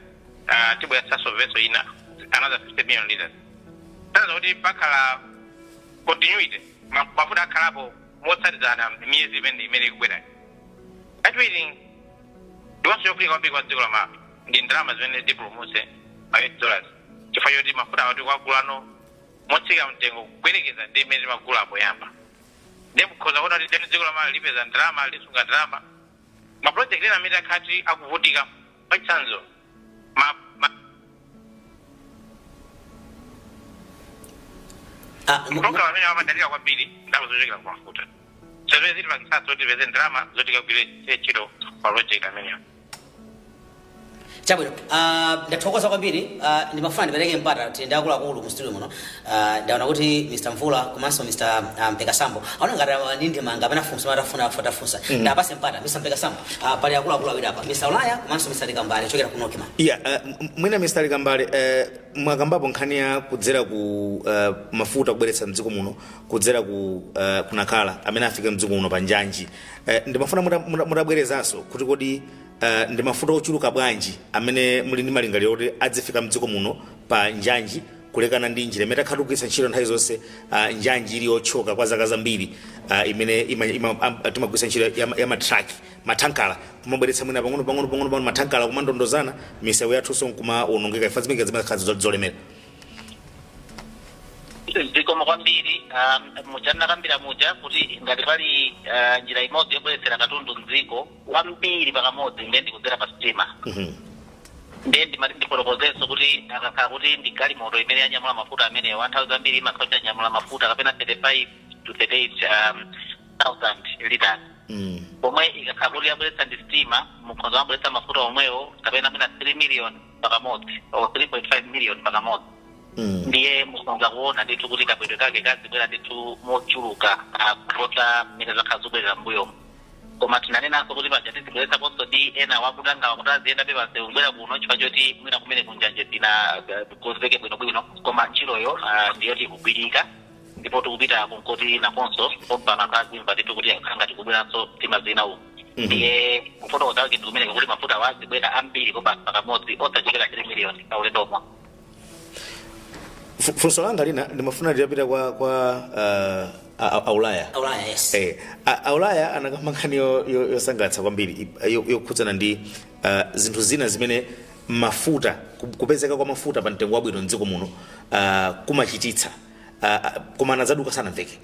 tibweretsanso vessel ina, another 50 million liters, tanza kuti pakhala continuity, mafuta akhalapo motsatizana miyezi imene ikubwerayi. Kachiwiri, ndiponso chofunika kwambiri kwa dziko la Malawi, ndi ndalama zimene tipulumutse, ma US dollars, chifukwa choti mafuta awati kuwagulano motsika mtengo kuyerekeza ndi imene timagula poyamba. Ndiye mukhoza kuona kuti dziko la Malawi lipeza ndalama, lisunga ndalama. Maproject ena amene akhati akuvutika, mwachitsanzo ma Program amene amadalira kwambiri ndalama zochokera ku mafuta, so zimene zitipangitsanso kuti tipeze ndalama zoti tikagwire ntchito pa project ameneyo. Chabwino, ndathokoza kwambiri. Ndimafuna ndipereke mpata tiyende akuluakulu mu studio muno. Ndaona kuti Mr Mvula komanso Mr Mpekasambo aona ngati ndi ndemanga amene afunsa atafuna atafunsa. Ndapase mpata Mr Mpekasambo. Pali akuluakulu awiri apa, Mr Ulaya komanso Mr Likambale ochokera ku NOCMA. Iya, mwina Mr Likambale, mwakambapo nkhani ya kudzera ku mafuta kubweretsa mdziko muno kudzera ku kunakala amene afika mdziko muno pa njanji. Ndimafuna mutabwerezanso kuti kodi ndi mafuta ochuluka bwanji amene muli ndi malingaliro kuti adzifika mdziko muno pa njanji, kulekana ndi njira imene takhala tikugwiritsa ntchito nthawi zonse, njanji ili yotchoka kwa zaka zambiri, imene timagwiritsa ntchito ya matraki, mathankala, kumabweretsa mwina pang'ono pang'ono pang'ono pang'ono, mathankala kumandondozana, misewu yathunso nkumaonongeka, ifa zimene zimakhala zolemera? Zikomo kwambiri. Muja ndinakambira muja kuti ngati pali njira imodzi yobweretsera katundu mdziko wambiri pakamodzi, ndiye ndikudzera pa sitima. Ndiye ndimati ndifotokozenso kuti akakhala kuti ndi galimoto imene yanyamula mafuta amenewa, nthawi zambiri imakhala kuti yanyamula mafuta kapena 35 to 38 thousand liters, pomwe ikakhala kuti yabweretsa ndi sitima, mukhoza mabweretsa mafuta omwewo kapena mwina 3 million pakamodzi or 3.5 million pakamodzi. Ndiye mukhoza kuona ndithu kuti kabwedwe kake kazibwera ndithu mochuluka kuposa mmene zakhala zobwerera m'mbuyomo. Koma tinanenanso kuti paja tizibweretsaponso ndi ena wakutangawa kuti aziyenda pansewu kubwera kuno, chifukwa choti mwina kumene kunjanje tina konzeke bwinobwino. Koma ntchitoyo ndiyoti ikugwirika, ndipo tikupita kunkoti nakonso pompano anthu azimva ndithu kuti akhala ngati kubweranso sitima zina uku. Ndiye kufotokoza kwake ndikumeneka kuti mafuta wazibwera ambiri koma pakamodzi, osachepera 3 million pa ulendo umwe. Funso langa lina ndimafuna litapita kwa Aulaya. Aulaya, yes. Aulaya anakamba nkhani yosangalatsa kwambiri yokhudzana ndi zinthu zina zimene mafuta, kupezeka kwa mafuta pa mtengo wabwino mdziko muno kumachititsa, koma anadzaduka sanamveke.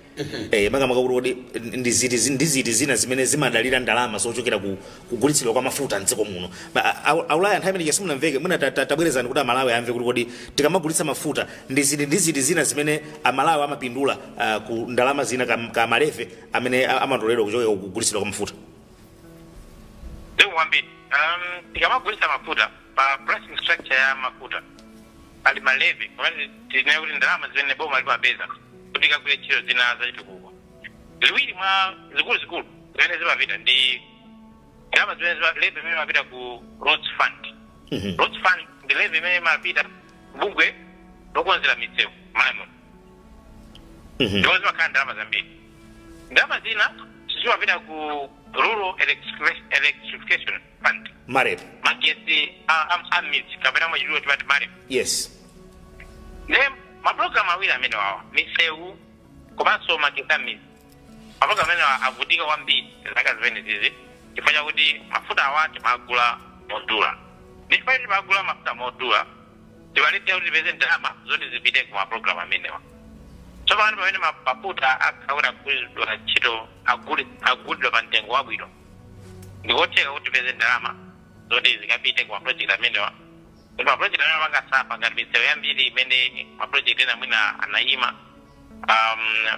Makamaka kuti kodi ndi ziti zina zimene zimadalira ndalama zochokera ku kugulitsidwa kwa mafuta mdziko muno? Aulaya, nthawi imene simunamveke, mwina tabwerezani kuti Amalawi amve kuti kodi tikamagulitsa mafuta ndi ziti zina zimene Amalawi amapindula ku ndalama zina ka ma levy amene amatoledwa kuchokera ku kugulitsidwa kwa mafuta? Zikomo kwambiri. Tikamagulitsa mafuta, pa pricing structure ya mafuta pali ma levy, pamene tinene kuti ndalama zimene boma limapeza kuti ikagwire ntchito zina zachitukuko. Ziwiri mwa zikuluzikulu zimene zimapita ndi ndalama zimene levy imene imapita ku Roads Fund. Roads Fund ndi levy imene imapita bungwe lokonzera misewu m'Malawi muno, ndipo zimakhala ndalama zambiri. Ndalama zina zimapita ku Rural Electrification Fund. MAREP. Magetsi a midzi, kapena mwachidule timati MAREP. Ne mapulogalamu awiri amene wawa, misewu komanso magetsi a midzi, mapulogalamu amene avutika kwambiri zaka zimene zizi chifukwa chakuti mafuta awa timagula modula. Ndi chifukwa choti timagula mafuta modula, timalephera kuti tipeze ndalama zoti zipite ku mapulogalamu amenewa. Tsopano pamene mafuta akhala kuti agulidwa ntchito, agulidwa pa mtengo wabwino, ndikotheka kuti tipeze ndalama zoti zikapite ku maproject amenewa, kuti maproject amene amangasapa ngati misewu yambiri imene maproject ena mwina anayima,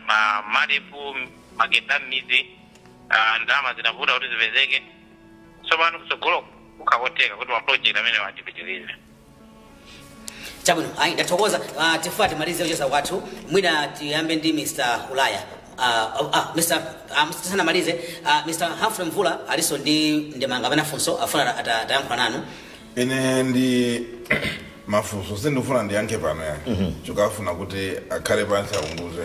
ma MAREP, magetsi a m'midzi, ndalama zinavuta kuti zipezeke. Tsopano kutsogolo kukakotheka kuti maproject amenewa atipitirize. Chabwino, ayi, ndathokoza. Tifuna timalize kucheza kwathu, mwina tiyambe ndi Mr Ulaya. Mr tisanamalize, Mr Humphrey Mvula alinso ndi ndemanga kapena funso, afuna atayankhula nanu. Ine ndi mafunso, sindikufuna ndiyankhe pano yani, chikafuna kuti akhale pansi aunguze.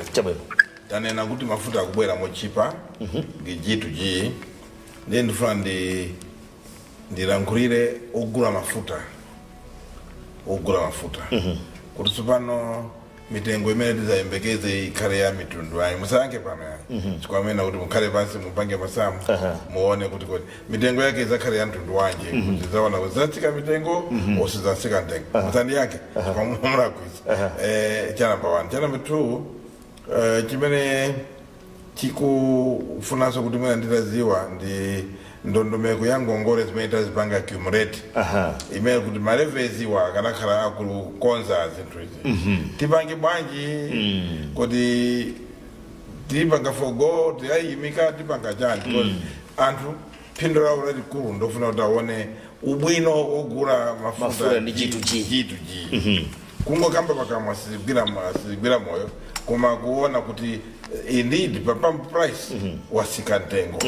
Tanena kuti mafuta akubwera mochipa ndi G to G. Ndiye ndifuna ndilankhulire ogula mafuta, kuti tsopano mitengo imene tizayembekeze ikhale ya mitundu ayi. Musayankhe pano yani, chikwamena kuti mukhale pansi, mupange masamu, muone kuti kodi mitengo yake izakhale ya mtundu wanji, kuti zaona kuti zatsika mitengo osizatsika mtengo. Musandiyankhe chifukwa cha number one. Cha number two, chimene chikufunanso kuti mwina nditaziwa ndi ndondomeko ya ngongole zimene tazipanga accumulate, imene kuti ma levies wa akanakhala akukonza zinthu izi, tipange bwanji kuti tipanga forgo, tiyayimika, tipanga chani? Because anthu phindu lawo lalikulu ndofuna kuti aone Ubwino wogula mafuta Mafuta ndi G2G. G2G kungokamba pakamwa sizigwira moyo, koma kuona kuti indeed pa pump price wasika mtengo.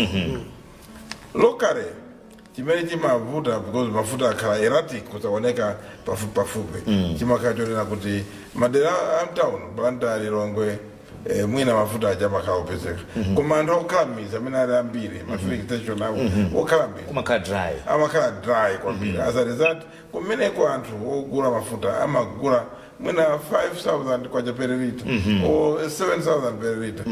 Locally chimene chimavuta, because mafuta akhala erratic, kusaoneka pafupi pafupi, chimakhala chonena kuti madera a mtown, Blantyre, Lilongwe, mwina mafuta aja amakhala opezeka, koma anthu okhala m'mizi amene ali ambiri, ma filling station awo okhala m'mizi kumakhala dry. Amakhala dry kwambiri. As a result, kumeneko anthu ogula mafuta amagula mwina 5000 kwacha per liter or 7000 per liter.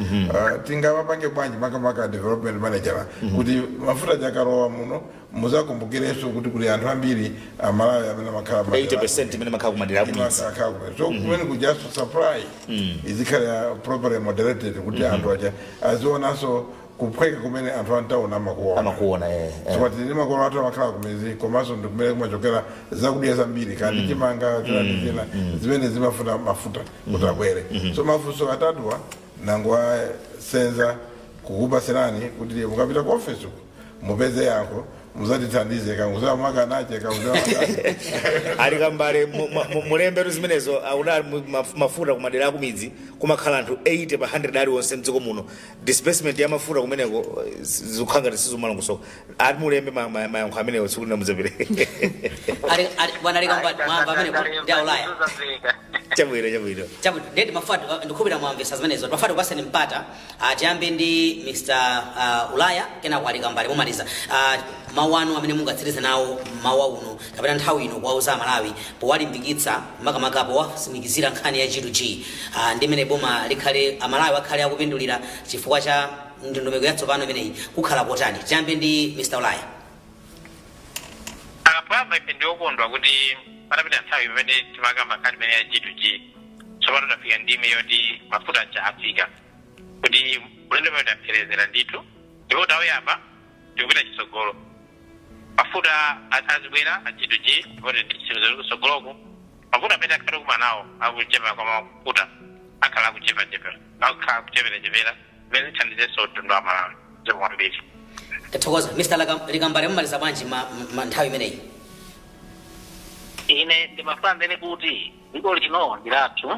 Tingawapange bwanji, makamaka development manager, kuti mafuta jakalowa muno muzakumbukirenso kuti kuli anthu ambiri Amalawi amene amakhala madera 80% imene makhala kumadera akumidzi? Imakhala kumene. So kumene kujaso supply izikhala properly moderated kuti anthu aja azionanso kuphweka kumene anthu amtown amakuona. Amakuona, eh, eh. So tili makolo athu amakhala kumidzi, komanso ndi kumene kumachokera zakudya zambiri, kandi chimanga, china ndi china, zimene zimafuna mafuta kuti abwere. So mafunso atatuwa nangowasenza kukupasirani kuti mukapita ku office uko mupeze yankho, muzatithandize kanguzawa mwakanache kanguzawa. Ali kambale mulembetu zimenezo. Audali mafuta kumadera akumidzi kumakhala anthu 80 pa 100 aliwonse mdziko muno. Disbursement ya mafuta kumeneko zikukhala ngati sizimalongosoka. Ati mulembe mayankho amenewo, tsiku lina mudzapereke. Bwana Likambale, mwamva amenepo ndi Aulaya. Chabwino, chabwino. Chabwino, ndeti mafatu ndikukhulupirira mwamvesa zimenezo. Mafatu kupaseni mpata, tiyambe ndi Mr Ulaya, kenako ali Kambale mumaliza. Mawu anu amene mungatsirize nawo mawu uno kapena nthawi ino kuwauza Amalawi powalimbikitsa, makamaka powatsimikizira nkhani ya G2G, ndi imene boma likhale, Amalawi akhale akupindulira chifukwa cha ndondomeko yatsopano imeneyi, kukhala kotani? Tiyambe ndi Mr Ulaya. Apapa ife ndiokondwa kuti patapita nthawi pamene timakamba nkhani imene ya G2G, tsopano tafika ndime yoti mafuta aja afika, kuti ulendo umene tapherezera ndithu ndipo tawuyamba, tikupita chitsogolo. Mafuta azibwera a G2G, ndipo nditsimikiza kutsogoloku mafuta amene akhala tikuma nawo akuchepa kwa mafuta akhala akuchepachepera, akhala akucheperachepera, imene zithandizenso mtundu wa Malawi. Zikomo kwambiri. Tathokoza. Mr Likambale, mumaliza bwanji nthawi imeneyi? Ine ndimafuna ndene kuti dziko lino ndi lathu.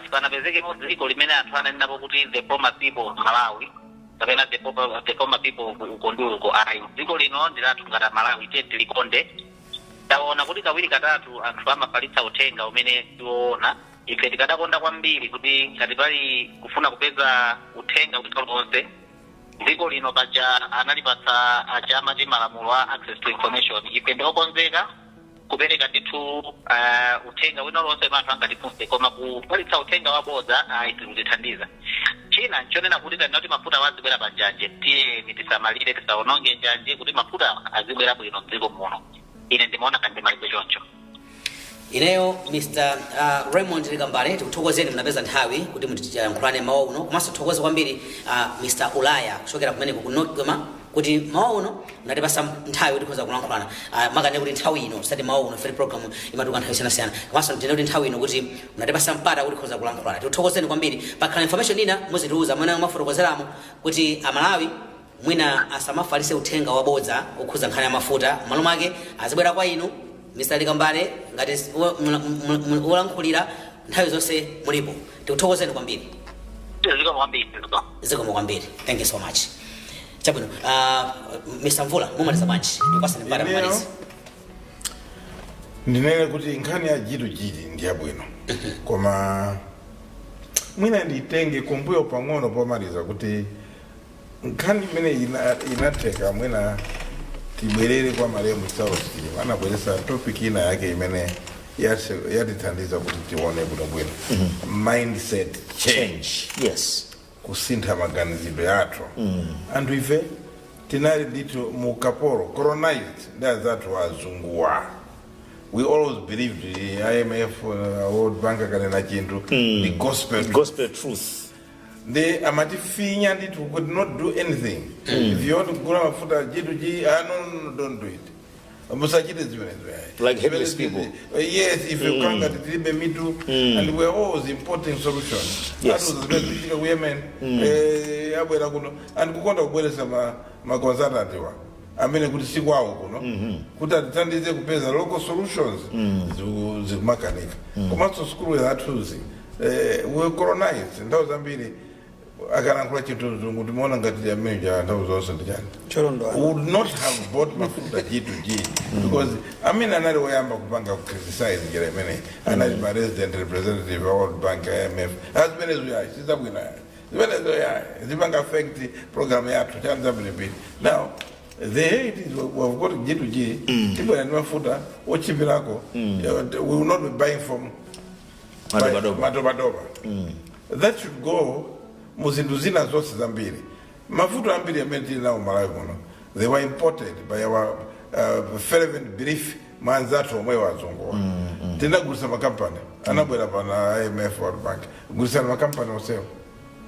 Sipanapezekepo dziko limene anthu ananenapo kuti the former people of Malawi kapena the former people of uko ndi uko, ayi. Dziko lino ndi lathu ngati Malawi, tiye tilikonde. Taona kuti kawiri katatu anthu amafalitsa uthenga umene siwoona. Ife tikadakonda kwambiri kuti ngati pali kufuna kupeza uthenga uliwonse, dziko lino paja analipatsa aja amati malamulo a access to information. Ife ndiokonzeka kupereka ndithu uthenga wina uliwonse anthu angatifunse, koma kufalitsa uthenga wabodza ayi, sikutithandiza. China nchonena kuti tanena kuti mafuta azibwera pa njanje, tiyeni tisamalire tisaononge njanje kuti mafuta azibwera bwino mdziko muno. Ine ndimaona kandimalize choncho. Ineyo Mr Raymond Likambale, tikuthokozeni munapeza nthawi kuti mutiyankhulane mawa uno, komanso tithokoze kwambiri Mr Ulaya kuchokera kumeneko ku Nocma kuti mawa uno munatipasa nthawi kuti tikhoza kulankhulana, makane kuti nthawi ino, sati mawa uno, free program imatuka nthawi isiyanasiyana, komanso ndine kuti nthawi ino kuti munatipasa mpata kuti tikhoza kulankhulana. Tikuthokozeni kwambiri. Pakhala information ina muzitiuza mwene mafotokozeramo kuti Amalawi mwina asamafalitse uthenga wabodza okhuza nkhani ya mafuta, m'malo mwake azibwera kwa inu Mr Likambale ngati wolankhulira nthawi zonse mulipo. Tikuthokozeni kwambiri. Zikomo kwambiri, zikomo. Zikomo kwambiri, thank you so much. Chabwino, Mr Mvula, mumaliza bwanji? Ndikupasani mpata mumalize. Ndinene kuti nkhani ya G2G ndi yabwino, koma mwina nditenge kumbuyo pang'ono pomaliza kuti nkhani imene inatheka, mwina tibwerere kwa malemu Saulos Chilima, anabweretsa topic ina yake imene yatithandiza kuti tione bwinobwino mindset change, kusintha maganizidwe athu. Anthu ife tinali ndithu mu kapolo, colonized ndi anzathu azunguwa. We always believed the IMF, World Bank akanena chinthu, the gospel. Gospel truth. Ndi amatifinya ndithu, we could not do anything. If you want to kugula mafuta G2G, ah, no, no, no, don't do it, musachite zimenezo. Like headless people. Yes, if you can't get tilibe mitu and we are always importing solutions. Atuza zimene zikuchitika ku Yemen, abwera kuno and kukonda kubweresa ma consultant wa. Amene kuti sikwawo kuno kuti atithandize kupeza local solutions, zikumakanika. Komanso sukulu zathuzi, we colonized. Nthawi zambiri akalankhula chinthu mzungu timaona ngati amene ja nthawi zonse ndi chani. Cholondola. Would not have bought mafuta G2G because amene anali woyamba kupanga criticize njira imene anali ma resident representative wa World Bank, IMF. Azimenezo yayi, sizabwino yayi, zimenezo yayi, zipanga affect program yathu, chani zambirimbiri. Now the hate is we have got G2G, tibwera ndi mafuta ochipirako. We will not be buying from Madobadoba. Madobadoba. That should go muzinthu zina zonse zambiri. Mafuta ambiri amene tili nawo Malawi muno, they were imported by our fervent belief mwa anzathu omwe wazunguwa. Tinagulisa makampani, anabwera pana IMF, World Bank, gulisani makampani onsewo,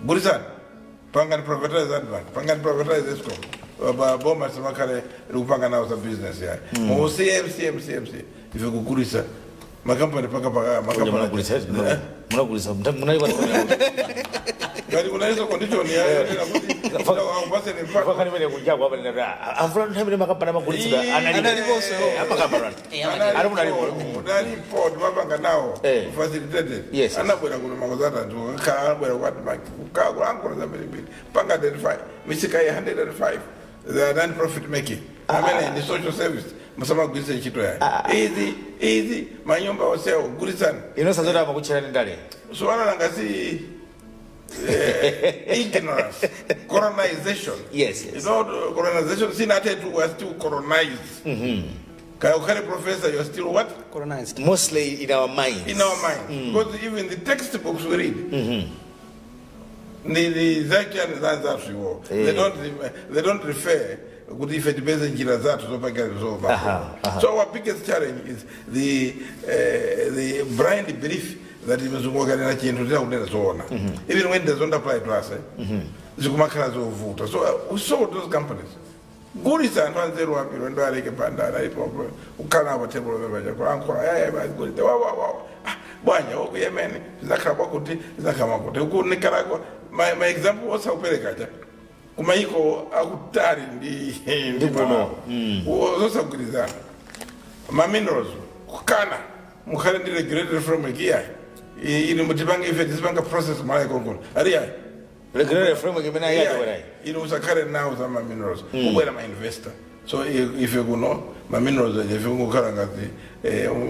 gulisani, pangani privatize ADMARC, pangani privatize ESCOM. Boma simakhale likupanga nawo za business yayi mu CMC MC ife kugulisa makampani paka paka makampani. Munagulisa? Munagulisa munali? Ngati kunaliso condition yayo kuti akupaseni mpaka Pakani pene kunja apa ndinati amvula nthawi imene makampani amagulitsidwa. Analiponso. Amakampani ali munalipo. Unalipo, timapanga nawo facilitated. Anabwera kuno makozata khala, anabwera kwati kulankhula zambirimbiri, panga identify misika ya 105, the non profit making amene ndi social service, musamagwiritse ntchito yayo izi izi, manyumba onsewo gulitsani. Ino sazoti amakutcherani ndale. So analanga si ignorance, colonization. Yes. You know, colonization sinatetu, we are still colonized. Kaya ukhale professor, you are still what? Colonized. Mostly in our minds. In our mind, because even the textbooks we read, the zachani zanzathu iwo, they don't refer kuti ife tipeze njira zathu zopangira zova. Aha, aha. So our biggest challenge is the blind belief that mzungu akanena chinthu tinakunena zoona, even when it doesn't apply to us, eh? Zikumakhala zovuta. So we sold those companies, gulisa. Anthu anzeru ambiri ndo aleke pandana ipopo kukhala apo tebolo pepaja kulankhula yaya gulisa wa wa wa. Ah, bwanja woku Yemen zinakhala kwakuti, zinakhala mwakuti ku Nicaragua. My example osakuperekacha kumayiko akutali ndi kuno. Zosagwirizana. Ma minerals kukana mukhale ndi regulatory framework iyayi, ili mutipange ife tizipanga process Malawi konkono ari yayi. Regulatory framework imene ayati werayi. Ili usakhale nawo za ma minerals, kubwera ma investor. So ife kuno ma minerals aja ife kungokhala ngati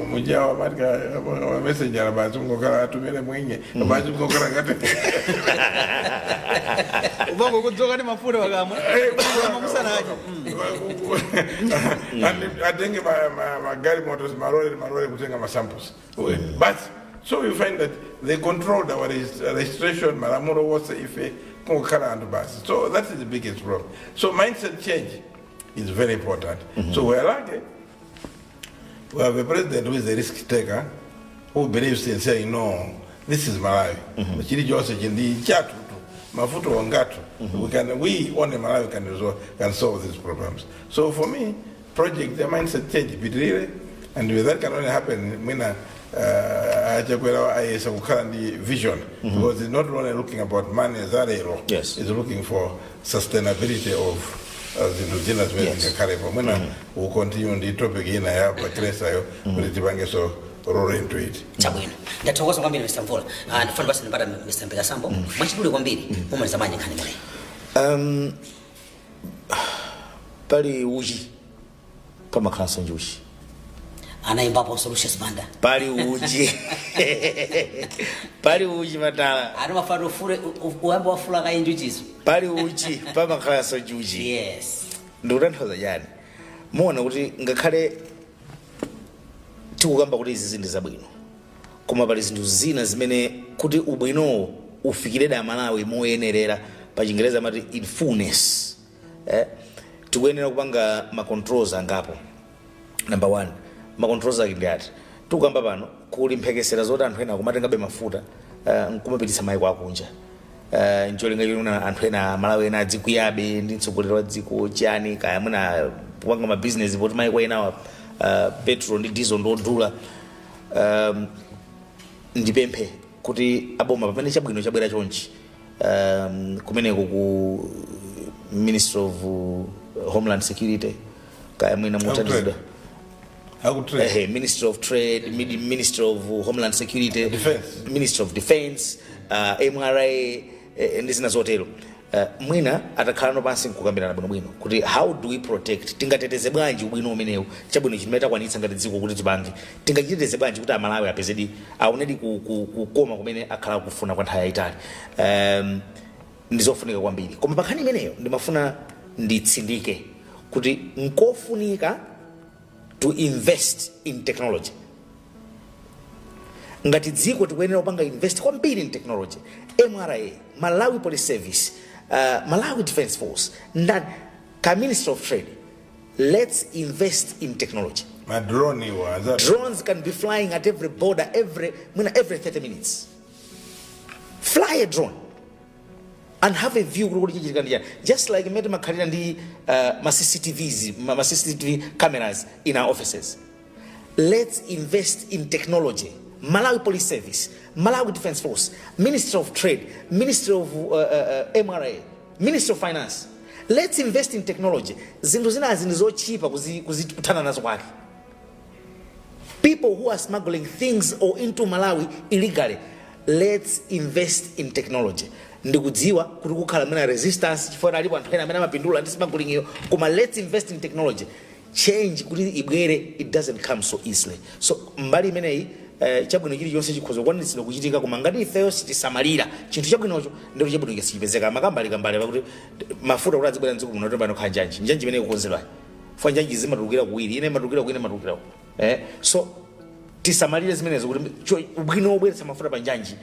mujawa matika ma messenger basi, kungokhala atumire mwenye basi, kungokhala ngati Ubango kudzoka ndi mafuta pakamwa kama musanaje. Atenge magari motos, malole malole kutenga ma samples but so you find that they controlled our registration, malamulo wose, ife kungokhala anthu basi. So that is the biggest problem. So mindset change is very important. So we are lucky, we have a president who is a risk taker, who believes in saying, "No, this is Malawi. Chilichonse chindi chathu tu, mafuta wangatu. We only Malawi can resolve, can solve these problems." So for me, project the mindset change ipitirire, and with that can only happen mwina achakwera ayesa kukhala ndi vision, because it's not only looking about money zalero, it's looking for sustainability of zinthu zina zimene zingakhalepo. Mwina we'll continue ndi topic ina ya pakresayo kuti tipangeso roll into it. Chabwino, ndathokoza kwambiri, Mr Mvula. Ndifuna basi ndipata Mr Mpekasambo mwachidule kwambiri, mumaliza bwanji nkhani imeneyi? Pali uchi pamakhalanso njuchi. Anayimbaponso Lucius Banda. Pali uchi, pali uchi matala. Ati mafano ufule uyambe wafula kaye njuchizo. Pali uchi pamakhalanso njuchi. Ndikutanthauza chani? Muona kuti ngakhale tikukamba kuti izi zinthu zabwino, koma pali zinthu zina zimene kuti ubwinowo ufikire da Malawi moyenerera, pa Chingereza amati in fullness, tikuyenera kupanga ma controls angapo. Number one, ma controls ake ndi ati? Tikukamba pano kuli mphekesera zoti anthu ena akumatengabe mafuta nkumapititsa maiko akunja, ncholinga choti anthu ena, Malawi ena, adzikwiyabe ndi mtsogoleri wa dziko chani, kaya mwina kupanga mabizinesi poti maiko enawa petrol ndi diesel ndodula. Ndipemphe kuti aboma, pamene chabwino chabwera chonchi, kumeneko ku Ministry of Homeland Security. Kaya mwina muthandizidwa. Aku trade. Ehe, Ministry of Trade, Ministry of Homeland Security, Defense. Ministry of Defense, MRA, ndi zina zotero. Mwina atakhala no pansi nkukambirana bwinobwino kuti how do we protect, tingateteze bwanji ubwino umenewu, chabwino chimene takwanitsa ngati dziko kuti tipange, tingachiteteze bwanji kuti Amalawi apezedi, aonedi kukoma kumene akhala kufuna kwa nthawi yayitali. Ndizofunika kwambiri. Koma pankhani imeneyo ndimafuna nditsindike kuti nkofunika to invest in technology. Ngati dziko tikuyenera kupanga invest kwambiri in technology. MRA, Malawi Police Service, Malawi Defense Force, ndani ka Ministry of Trade, let's invest in technology. Ma drone iwa Drones can be flying at every border, every mwina every 30 minutes. Fly a drone and have a view kuti chichitika ndi chani, just like mmene timakhalira ndi ma CCTVs, ma CCTV cameras in our offices. Let's invest in technology. Malawi Police Service, Malawi Defense Force, Ministry of Trade, Ministry of MRA, Ministry of Finance, let's invest in technology. Zinthu zinazi ndi zochipa kuthana nazo kwake. People who are smuggling things or into Malawi illegally, let's invest in technology. Ndikudziwa kuti kukhala mwina resistance chifukwa alipo anthu ena amene amapindula ndi smuggling iyo, koma let's invest in technology. Change kuti ibwere, it doesn't come so easily. So mbali imeneyi, chabwino chilichonse chikhoza kukwaniritsidwa kuchitika, koma ngati ifeyo sitisamalira chinthu chabwinocho, ndiro chabwino sichipezeka. Makambali kambali pakuti mafuta kuti azibwera mdziko muno tombano khala njanji, njanji imene ikukonzedwayi, fwa njanji zimatulukira kuwiri, ine imatulukira kuwiri, imatulukira ku so tisamalire zimenezo kuti ubwino wobweretsa mafuta pa njanji,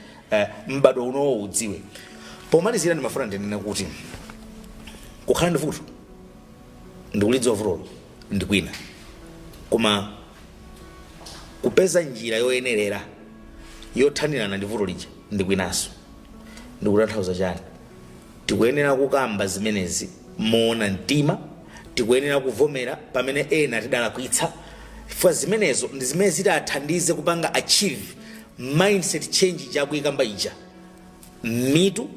m'badwo unowo udziwe. Pomalizira, ndimafuna ndinene kuti kukhala ndi vuto ndikulidziwa vutolo ndikwina, koma kupeza njira yoyenerera yothanirana ndi vuto lija ndikwinanso. Ndikutanthauza chani? Tikuyenera kukamba zimenezi moona mtima. Tikuyenera kuvomera pamene ena tidalakwitsa, chifukwa zimenezo ndi zimene zitathandize kupanga achieve mindset change chakuyikamba ija, mitu,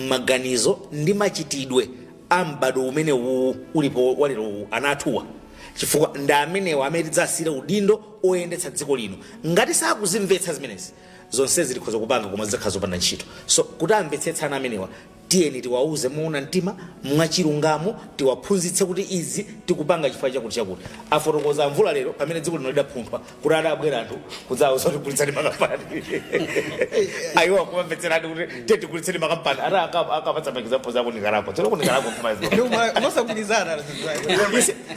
maganizo ndi machitidwe a m'badwo umene uwu ulipo walero uwu, ana athuwa, chifukwa ndi amenewa amene tidzasiyira udindo oyendetsa dziko lino. Ngati sakuzimvetsa zimenezi, zonsezi tikhoza kupanga koma zidzakhala zopanda ntchito. So kuti amvetsetse ana amenewa, tiyeni tiwauze moona mtima, mwachilungamo, tiwaphunzitse kuti izi tikupanga chifukwa chakuti chakuti. Afotokoza Mvula lero pamene dziko lino lidaphunthwa kuti adabwera anthu kudzawuza kuti gulitsani makampani, ayiwa kumamvetserani kuti tiye tigulitseni makampani ati akapatsa ma example zako Nicaragua, tsono ku Nicaragua kumazi Umasagwirizana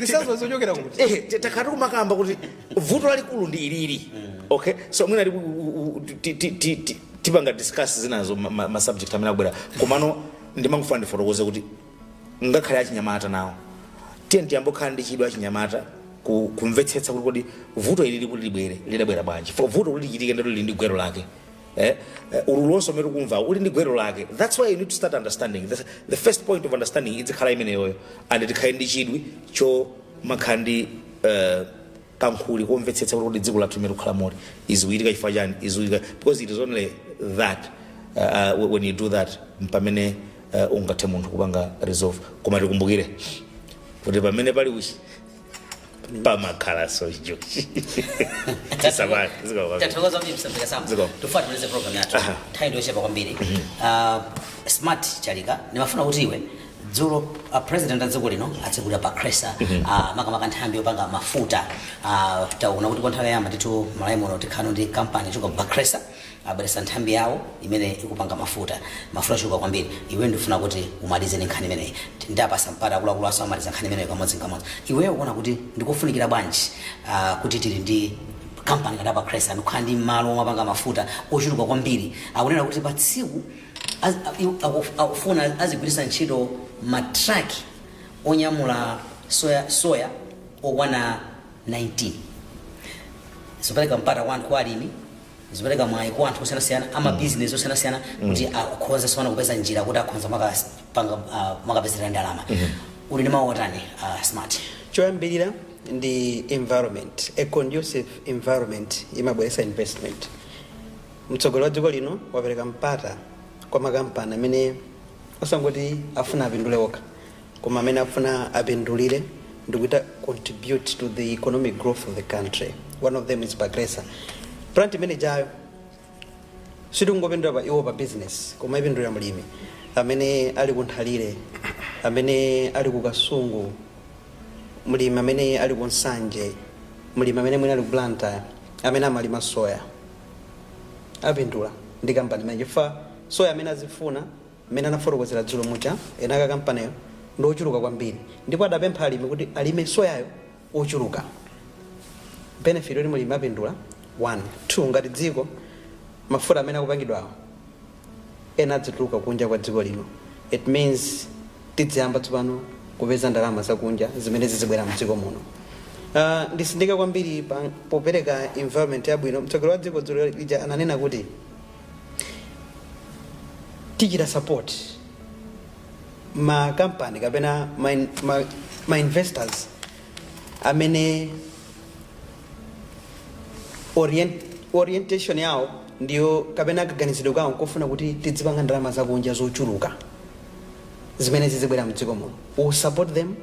zisazo zochokera kuti? Takhala tikumakamba kuti vuto lalikulu ndi ilili. Okay, so mwina tipanga discuss zinazo ma subject amene akubwera, komano ndimangofuna ndifotokoze kuti ngakhale achinyamata nawo, tiye tiyambe kukhala ndi chidwi achinyamata kumvetsetsa kuti kodi vuto ili likuti libwere lidabwera bwanji. For vuto kuti lichitike, ndilo lili ndi gwero lake. Ululu wonse umene ukumva uli ndi gwero lake. That's why you need to start understanding. The first point of understanding izikhala imeneyoyo, and tikhale ndi chidwi chomakhala ndi kankhuli komvetsetsa kuti dziko lathu limene tikukhala moli izikuchitika chifukwa chani, izikuchitika because it is only that when you do that pamene ungathe munthu kupanga resolve. Koma tikumbukire kuti pamene pali uchi pamakhalanso njuchi. Tisamale. Tathokoza kuti msambika sam. Ziko. Tufuna timalize program yathu. Nthawi ndiyochepa kwambiri. Smart Chalika, ndimafuna kuti iwe, dzulo president a dziko lino atsekulira Bakhresa, makamaka nthambi yopanga mafuta. Taona kuti kwa nthawi yoyamba ndithu Malawi muno tikhala ndi kampani choka Bakhresa, abweresa nthambi yawo imene ikupanga mafuta, mafuta ochuluka kwambiri. Iwe ndifuna kuti umalize ndi nkhani imeneyi. Ndapasa mpata akuluakulu aso amaliza nkhani imeneyi kamodzi nkamodzi. Iweyo ukuona kuti ndikufunikira bwanji kuti tili ndi kampani ngati Bakhresa ndikukhala ndi malo omapanga mafuta ochuluka kwambiri? Akunena kuti pa tsiku akufuna azigwiritsa ntchito matraki onyamula soya okwana 19. Zipereka mpata kwa anthu, kwa alimi, zipereka mwayi kwa anthu osiyanasiyana, amabizinesi osiyanasiyana, kuti akhoza sona kupeza njira kuti akhoza makapanga makapezera ndalama. Uli ndi mawu otani, Smart? Choyambirira ndi environment. A conducive environment imabweretsa investment. Mtsogoleri wa dziko lino wapereka mpata kwa makampani amene osangoti afuna apindule okha, koma amene afuna apindulire Ndikuita contribute to the economic growth of the country. One of them is Bakhresa. Plant imene jayo sitingopindula pa iwo pa business, koma ipindulira mlimi amene ali ku Nthalire, amene ali ku Kasungu, mlimi amene ali ku Nsanje, mlimi amene mwina ali ku Blantyre, amene amalima soya, apindula ndi kampani imene, chifukwa soya amene azifuna, amene anafotokozera dzulo muja enaka kampaniyo, ndi ochuluka kwambiri, ndipo adapempha alimi kuti alime soyayo ochuluka. Benefit yoti mulimi apindula, one. Two, ngati dziko, mafuta amene akupangidwawo ena adzituluka kunja kwa dziko lino. It means tidziyamba tsopano kupeza ndalama zakunja zimene zizibwera mdziko muno. Ndisindika kwambiri popereka environment yabwino. Mtsogoleri wa dziko dzulo lija ananena kuti tichita support ma company kapena ma investors amene orientation yawo ndiyo kapena kaganizidwe kawo nkofuna kuti tidzipanga ndalama zakunja zochuluka zimene zizibwera mdziko muno. We will support them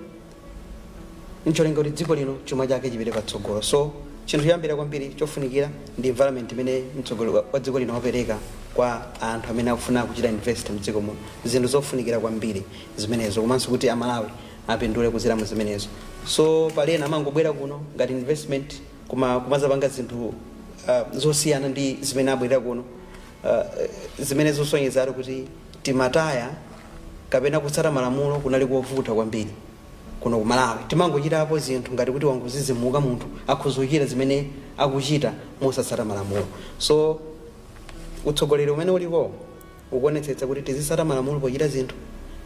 ncholinga kuti dziko lino chuma chake chipite patsogolo. So chinthu choyambira kwambiri chofunikira ndi environment imene mtsogoleri wa dziko lino wapereka kwa anthu amene akufuna kuchita invest mdziko muno. Zinthu zofunikira kwambiri zimenezo, komanso kuti Amalawi apindule kuzira mu zimenezo. So pali ena amangobwera kuno ngati investment, koma kumazapanga zinthu zosiyana ndi zimene abwerera kuno, zimene zosonyezatu kuti timataya kapena kutsata malamulo kunali kovuta kwambiri kuno ku Malawi. Timangochitapo zinthu ngati kuti wangozizimuka, munthu akhoza kuchita zimene akuchita mosatsata malamulo. So utsogoleri umene ulipo ukuonetsetsa kuti tizitsata malamulo pochita zinthu,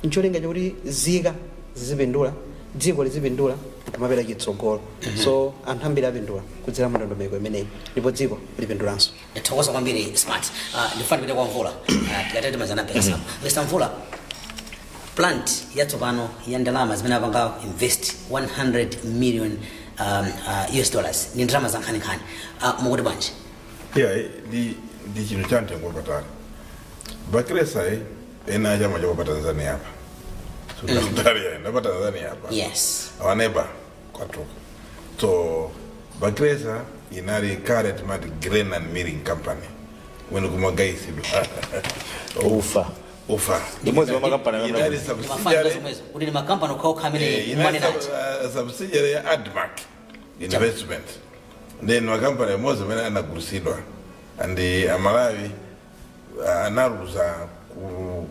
ncholinga chakuti zika zizipindula, dziko lizipindula, kumapita chitsogolo. So anthu ambiri apindula kudzera mu ndondomeko imeneyi, ndipo dziko lipindulanso. Ndithokoza kwambiri, Smart. Ndifuna tipite kwa Mvula. Tikatete timazana mpekasamo. Mr Mvula, plant yatsopano ya ndalama zimene apanga invest 100 million US dollars, ni ndalama za nkhaninkhani. Mukuti bwanji? Yeah, ndi chinthu cha mtengo wapatali. Bakhresa ena chama chako pa Tanzania apa, so kutali yaenda pa Tanzania apa. Our neighbor kwatuko. So Bakhresa inali kale timati Grain and Milling Company, wene kumagaisidwa Ufa. Ufa. Imodzi mwa makampani amene inali Ndimafana subsidiary zomwezo kuti ndi makampani okhaokha amene inali mwanenati. Subsidiary ya Admarc Investment. Then makampani amodzi amene anagulisidwa and Amalawi analuza ku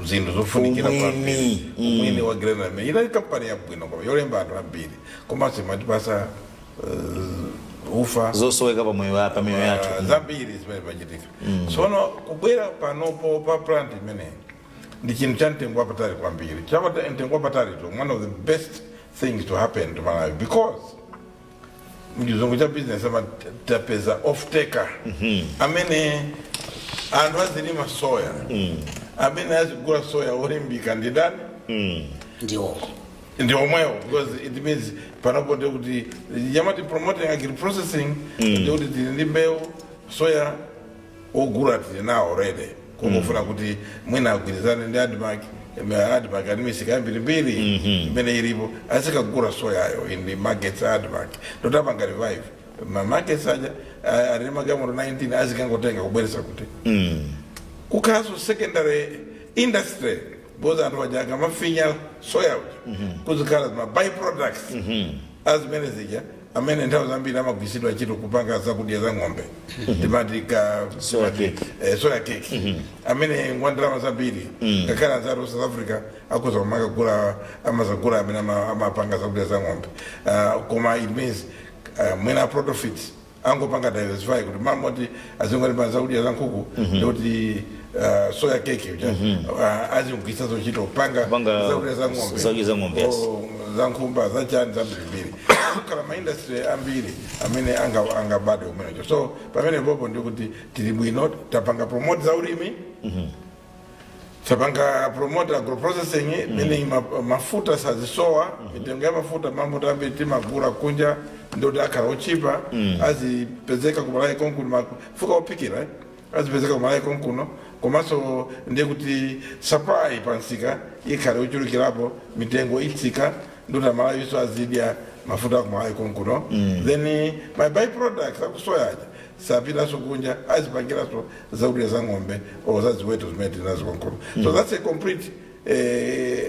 zinthu zofunikira Umwini. kwambiri. Umwini wa grain and milling. Inali kampani yabwino koma yolemba anthu ambiri, komanso imatipasa ufa zosoweka pamoyo, pa miyoyo yathu. Zambiri zimene pachitika. Tsono kubwera panopo pa plant imeneyi ndi chinthu cha mtengo wapatali kwambiri, cha mtengo wapatali to one of the best things to happen to Malawi, because mchizungu cha business amatapeza off taker amene anthu azilima soya, amene azigula soya olimbika ndi ndani? Ndiwo. Ndi omwewo, because it means panopo ndikuti yamati promoting agri processing, ndikuti tili ndi mbewu, soya ogula tili nawo already, kungofuna kuti mwina agwirizane ndi Admarc. Admarc ali misika yambirimbiri imene ilipo, azikagula soyayo in the markets a Admarc. Ndotapanga revive ma markets aja, ali magalimoto 19, azikangotenga kubweresa kuti kukhalanso secondary industry, because anthu aja akamafinya soya uja kuzikhala ma byproducts azimene zija amene nthawi zambiri amagwiritsidwa ntchito kupanga zakudya za ng'ombe, timati ka Soya cake. Soya cake amene ngwa ndalama zambiri. Ngakhale anzathu South Africa akhoza kumakagula, amazagula amene amapanga zakudya za ng'ombe. Koma it means mwina Protofit angopanga diversify kuti mamoti azingoti zakudya za nkhuku, ndikuti soya cake uja azigwiritsanso ntchito kupanga Kupanga zakudya za ng'ombe. Zakudya za ng'ombe, yes. Oh, za nkhumba, zachani, zambirimbiri. Kukhala ma industry ambiri amene angabadwe kumenecho. So pamene popo ndikuti tili bwino, tapanga promote za ulimi, tapanga promote agroprocessing, meaning mafuta sazisowa. Mitengo ya mafuta, mafuta ambiri timagula kunja, ndikuti akhala ochipa, azipezeka kumalawi konkuno, mafuta ophikira, eh? Azipezeka kumalawi konkuno. Komanso ndiye kuti supply pansika ikhale ochulukirapo, mitengo itsika. Ndikuti Amalawiso azidya mafuta akuMalawi konkuno. Then ma byproducts akusoya aja sapitaso kunja, azipangiranso zakudya za ng'ombe or za ziweto zimene tinazo konkuno. So that's a complete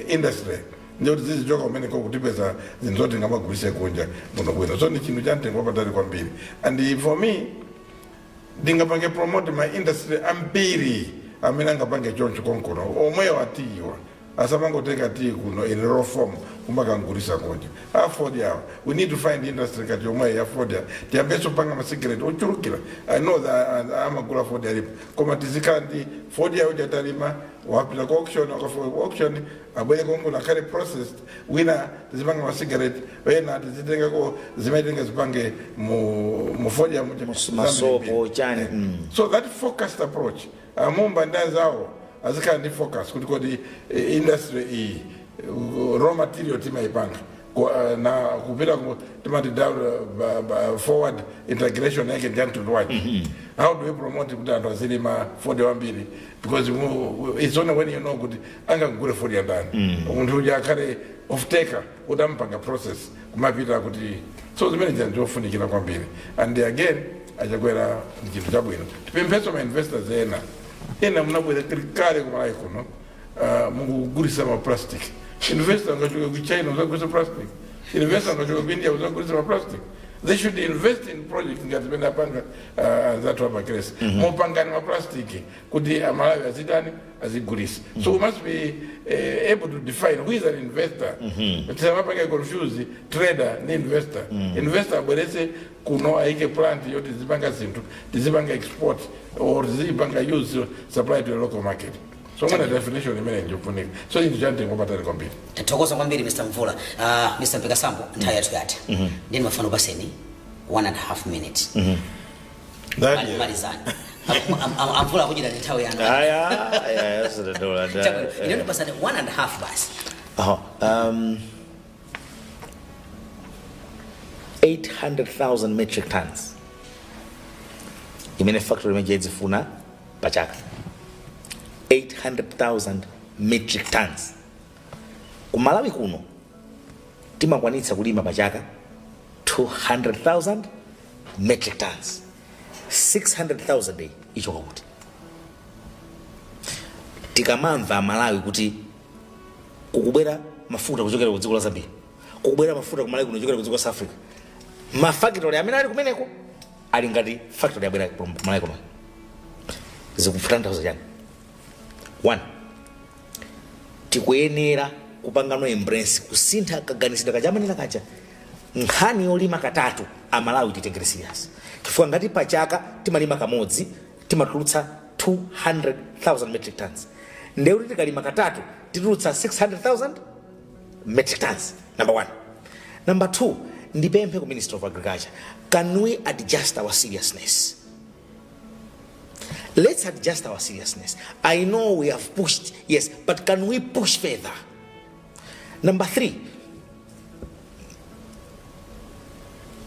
industry, ndikuti zizichoka kumeneko kutipeza zinthu zoti ngamagulise kunja muno bwino. So ni chinthu cha mtengo wapatali kwambiri, and for me ndingapange promote ma industry ambiri amene angapange choncho konkuno. Omweyo atiyiwa asamangotenga tii kuno in raw form kumakangulisa kunja. Afodya awa, we need to find industry ngati yomweyo ya fodya. Tiyambenso kupanga masigareti ochulukira. I know that amagula fodya alipo, koma tizikhala ndi fodya uja talima, wapita ku auction, wakafika ku auction abwere konkuno akhale processed. Wina tizipanga masigareti, wena tizitengako zimene tingazipange mu fodya muja. Masopo, chani. So that focused approach, amumba ndi anzawo azikhala ndi focus kuti kodi industry iyi, raw material timayipanga na kupita timati down forward integration yake ndi mtundu wake. How do we promote kuti anthu azilima fodya wambiri? Because it's only when you know kuti angagule fodya ndani, munthu uja akhale off-taker kuti ampanga process kumapita kuti. So zimene zija ndiofunikira kwambiri, and again achakwera ndi chinthu chabwino. Tipempheso ma investors ena ena munabwera kale kuMalawi kuno, mukugulisa ma plastic. Investor angachoka ku China uzagulisa plastic? Investor angachoka ku India uzagulisa ma plastic? They should invest in projects ngati zimene apanga anzathu apakresi. Mupangani ma plastic kuti Amalawi azitani? Azigulisa. So we must be able to define who is an investor. Tisamapange confuse trader ndi investor. Investor abwerese kuno, aike plant yoti tizipanga zinthu, tizipanga export or tizipanga use, supply to the local market. So mwina definition imene njofunika. So chinthu cha mtengo wapatali kwambiri. Tathokoza kwambiri, Mr Mvula. Mr Mpekasambo, nthawi yathu yatha. Ndini mafano paseni 1.5 minutes. Malizani. Amvula akuchita ndi nthawi yanu. Aya, aya, sidandaula. Chabwino, ine ndipasani 1.5 basi. Aha, 800,000 metric tons imene factory imene izifuna pachaka, 800,000 metric tons. Ku Malawi kuno timakwanitsa kulima pachaka 200,000 metric tons. 600,000 iyi ichoka kuti? Tikamamva Malawi kuti kukubwera mafuta kuchokera ku dziko la Zambia, kukubwera mafuta ku Malawi kuno kuchokera ku dziko la South Africa, mafactory amene ali kumeneko ali ngati factory yabwera ku Malawi kuno, zikutanthauza chani? One, tikuyenera kupangano embrace kusintha kaganizidwe kachamanena kacha. Nkhani yolima katatu, Amalawi titengere serious, chifukwa ngati pachaka timalima kamodzi timatulutsa 200,000 metric tons, ndekuti tikalima katatu titulutsa 600,000 metric tons, number one. Number two, ndipemphe ku Minister of Agriculture, can we adjust our seriousness? Let's adjust our seriousness. I know we have pushed, yes, but can we push further? Number three,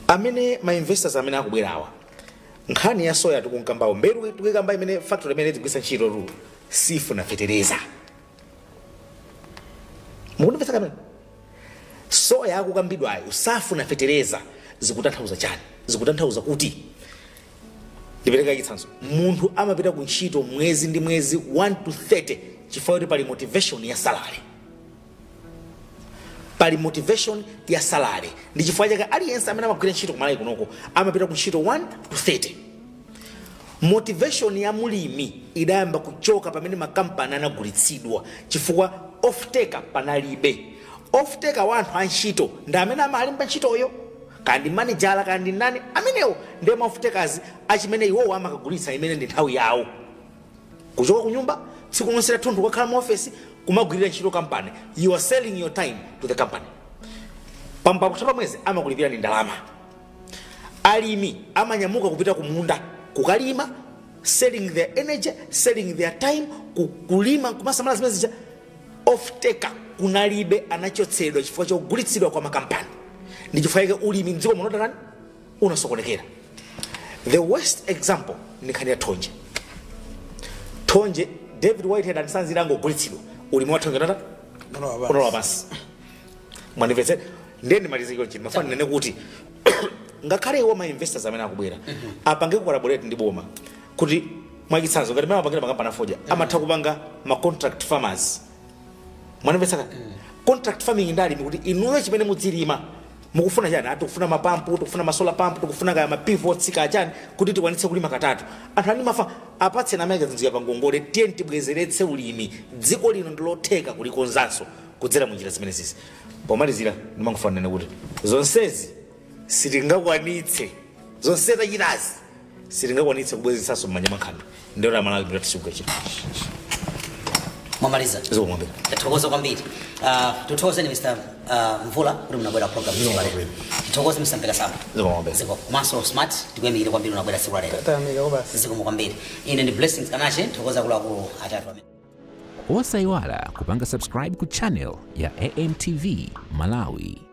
amene ma investors amene akubwerawa, nkhani ya soya tikunkambawo, mbewu tikuyikamba imene factory imene tigwisa ntchito tu sifuna fetereza. Mukundimvetsa kamene? Soya akukambidwayo safuna fetereza, zikutanthauza chani? Zikutanthauza kuti, ndipereka chitsanzo, munthu amapita ku ntchito mwezi ndi mwezi 1 to 30 chifukwa kuti pali motivation ya salary. Pali motivation ya salary, ndi chifukwa chake aliyense amene amagwira ntchito kuMalawi kunoko amapita ku ntchito 1 to 30. Motivation ya mulimi idayamba kuchoka pamene makampani anagulitsidwa, chifukwa off-taker panalibe. Off-taker wa anthu antchito ndi amene amalemba ntchitoyo, kandi manejala kandi ndani, amenewo ndiye ma off-takers achimene iwowo amakagulitsa, imene ndi nthawi yawo kuchoka ku nyumba tsiku lonse lathunthu kukakhala mu office kumagwirira ntchito company. You are selling your time to the company. Pambakutha pa mwezi amakulipira ndi ndalama. Alimi amanyamuka kupita kumunda kukalima, selling their energy, selling their time, kulima kumasamala zimene zija. Off-taker kunalibe, anachotsedwa chifukwa chogulitsidwa kwa makampani. Ndi chifukwa chake ulimi mdziko muno tatani unasokonekera. The worst example ndi nkhani ya thonje. Thonje, David Whitehead and Sons angogulitsidwa, ulimi wa thonje nata unalowa pansi. Mwanimvetsera? Ndiye ndimalize chonchi. Mafana nene kuti ngakhale iwo ma investors amene akubwera apange collaborate ndi boma, kuti mwachitsanzo ngati mmene apangira makampani afodya, amatha kupanga ma contract farmers. Mwanimvetsera? Contract farming ndi alimi, kuti inuyo chimene mudzilima mukufuna chani? Ati tikufuna mapampu, tikufuna ma solar pump, tikufuna kaya ma pivots kaya chani, kuti tikwanitse kulima katatu. Anthu ali mafa, apatse nameke zinzika pa ngongole. Tiye tibwezeretse ulimi. Dziko lino ndilotheka kulikonzanso kudzera munjira zimene zizi. Pomalizira, ndimangofuna nene kuti zonsezi sitingakwanitse, zonse tachitazi sitingakwanitse kubwezeretsanso m'manja mwa nkhandwe. Ndiyo Amalawi mtatisuka Mwamaliza? Zikomo. Tathokoza kwambiri. Tuthokozeni Mr Mvula kuti munabwera program tsiku la lero. Tithokoze Mr Mpekasamba. Zikomo. Zikomo. Komanso Smart, tikuyamikire kwambiri unabwera tsiku la lero. Tayamika basi. Zikomo kwambiri. Ine ndi Blessings Kanache. Thokoza akuluakulu atatu amene. Osayiwala kupanga subscribe ku channel ya AMTV Malawi.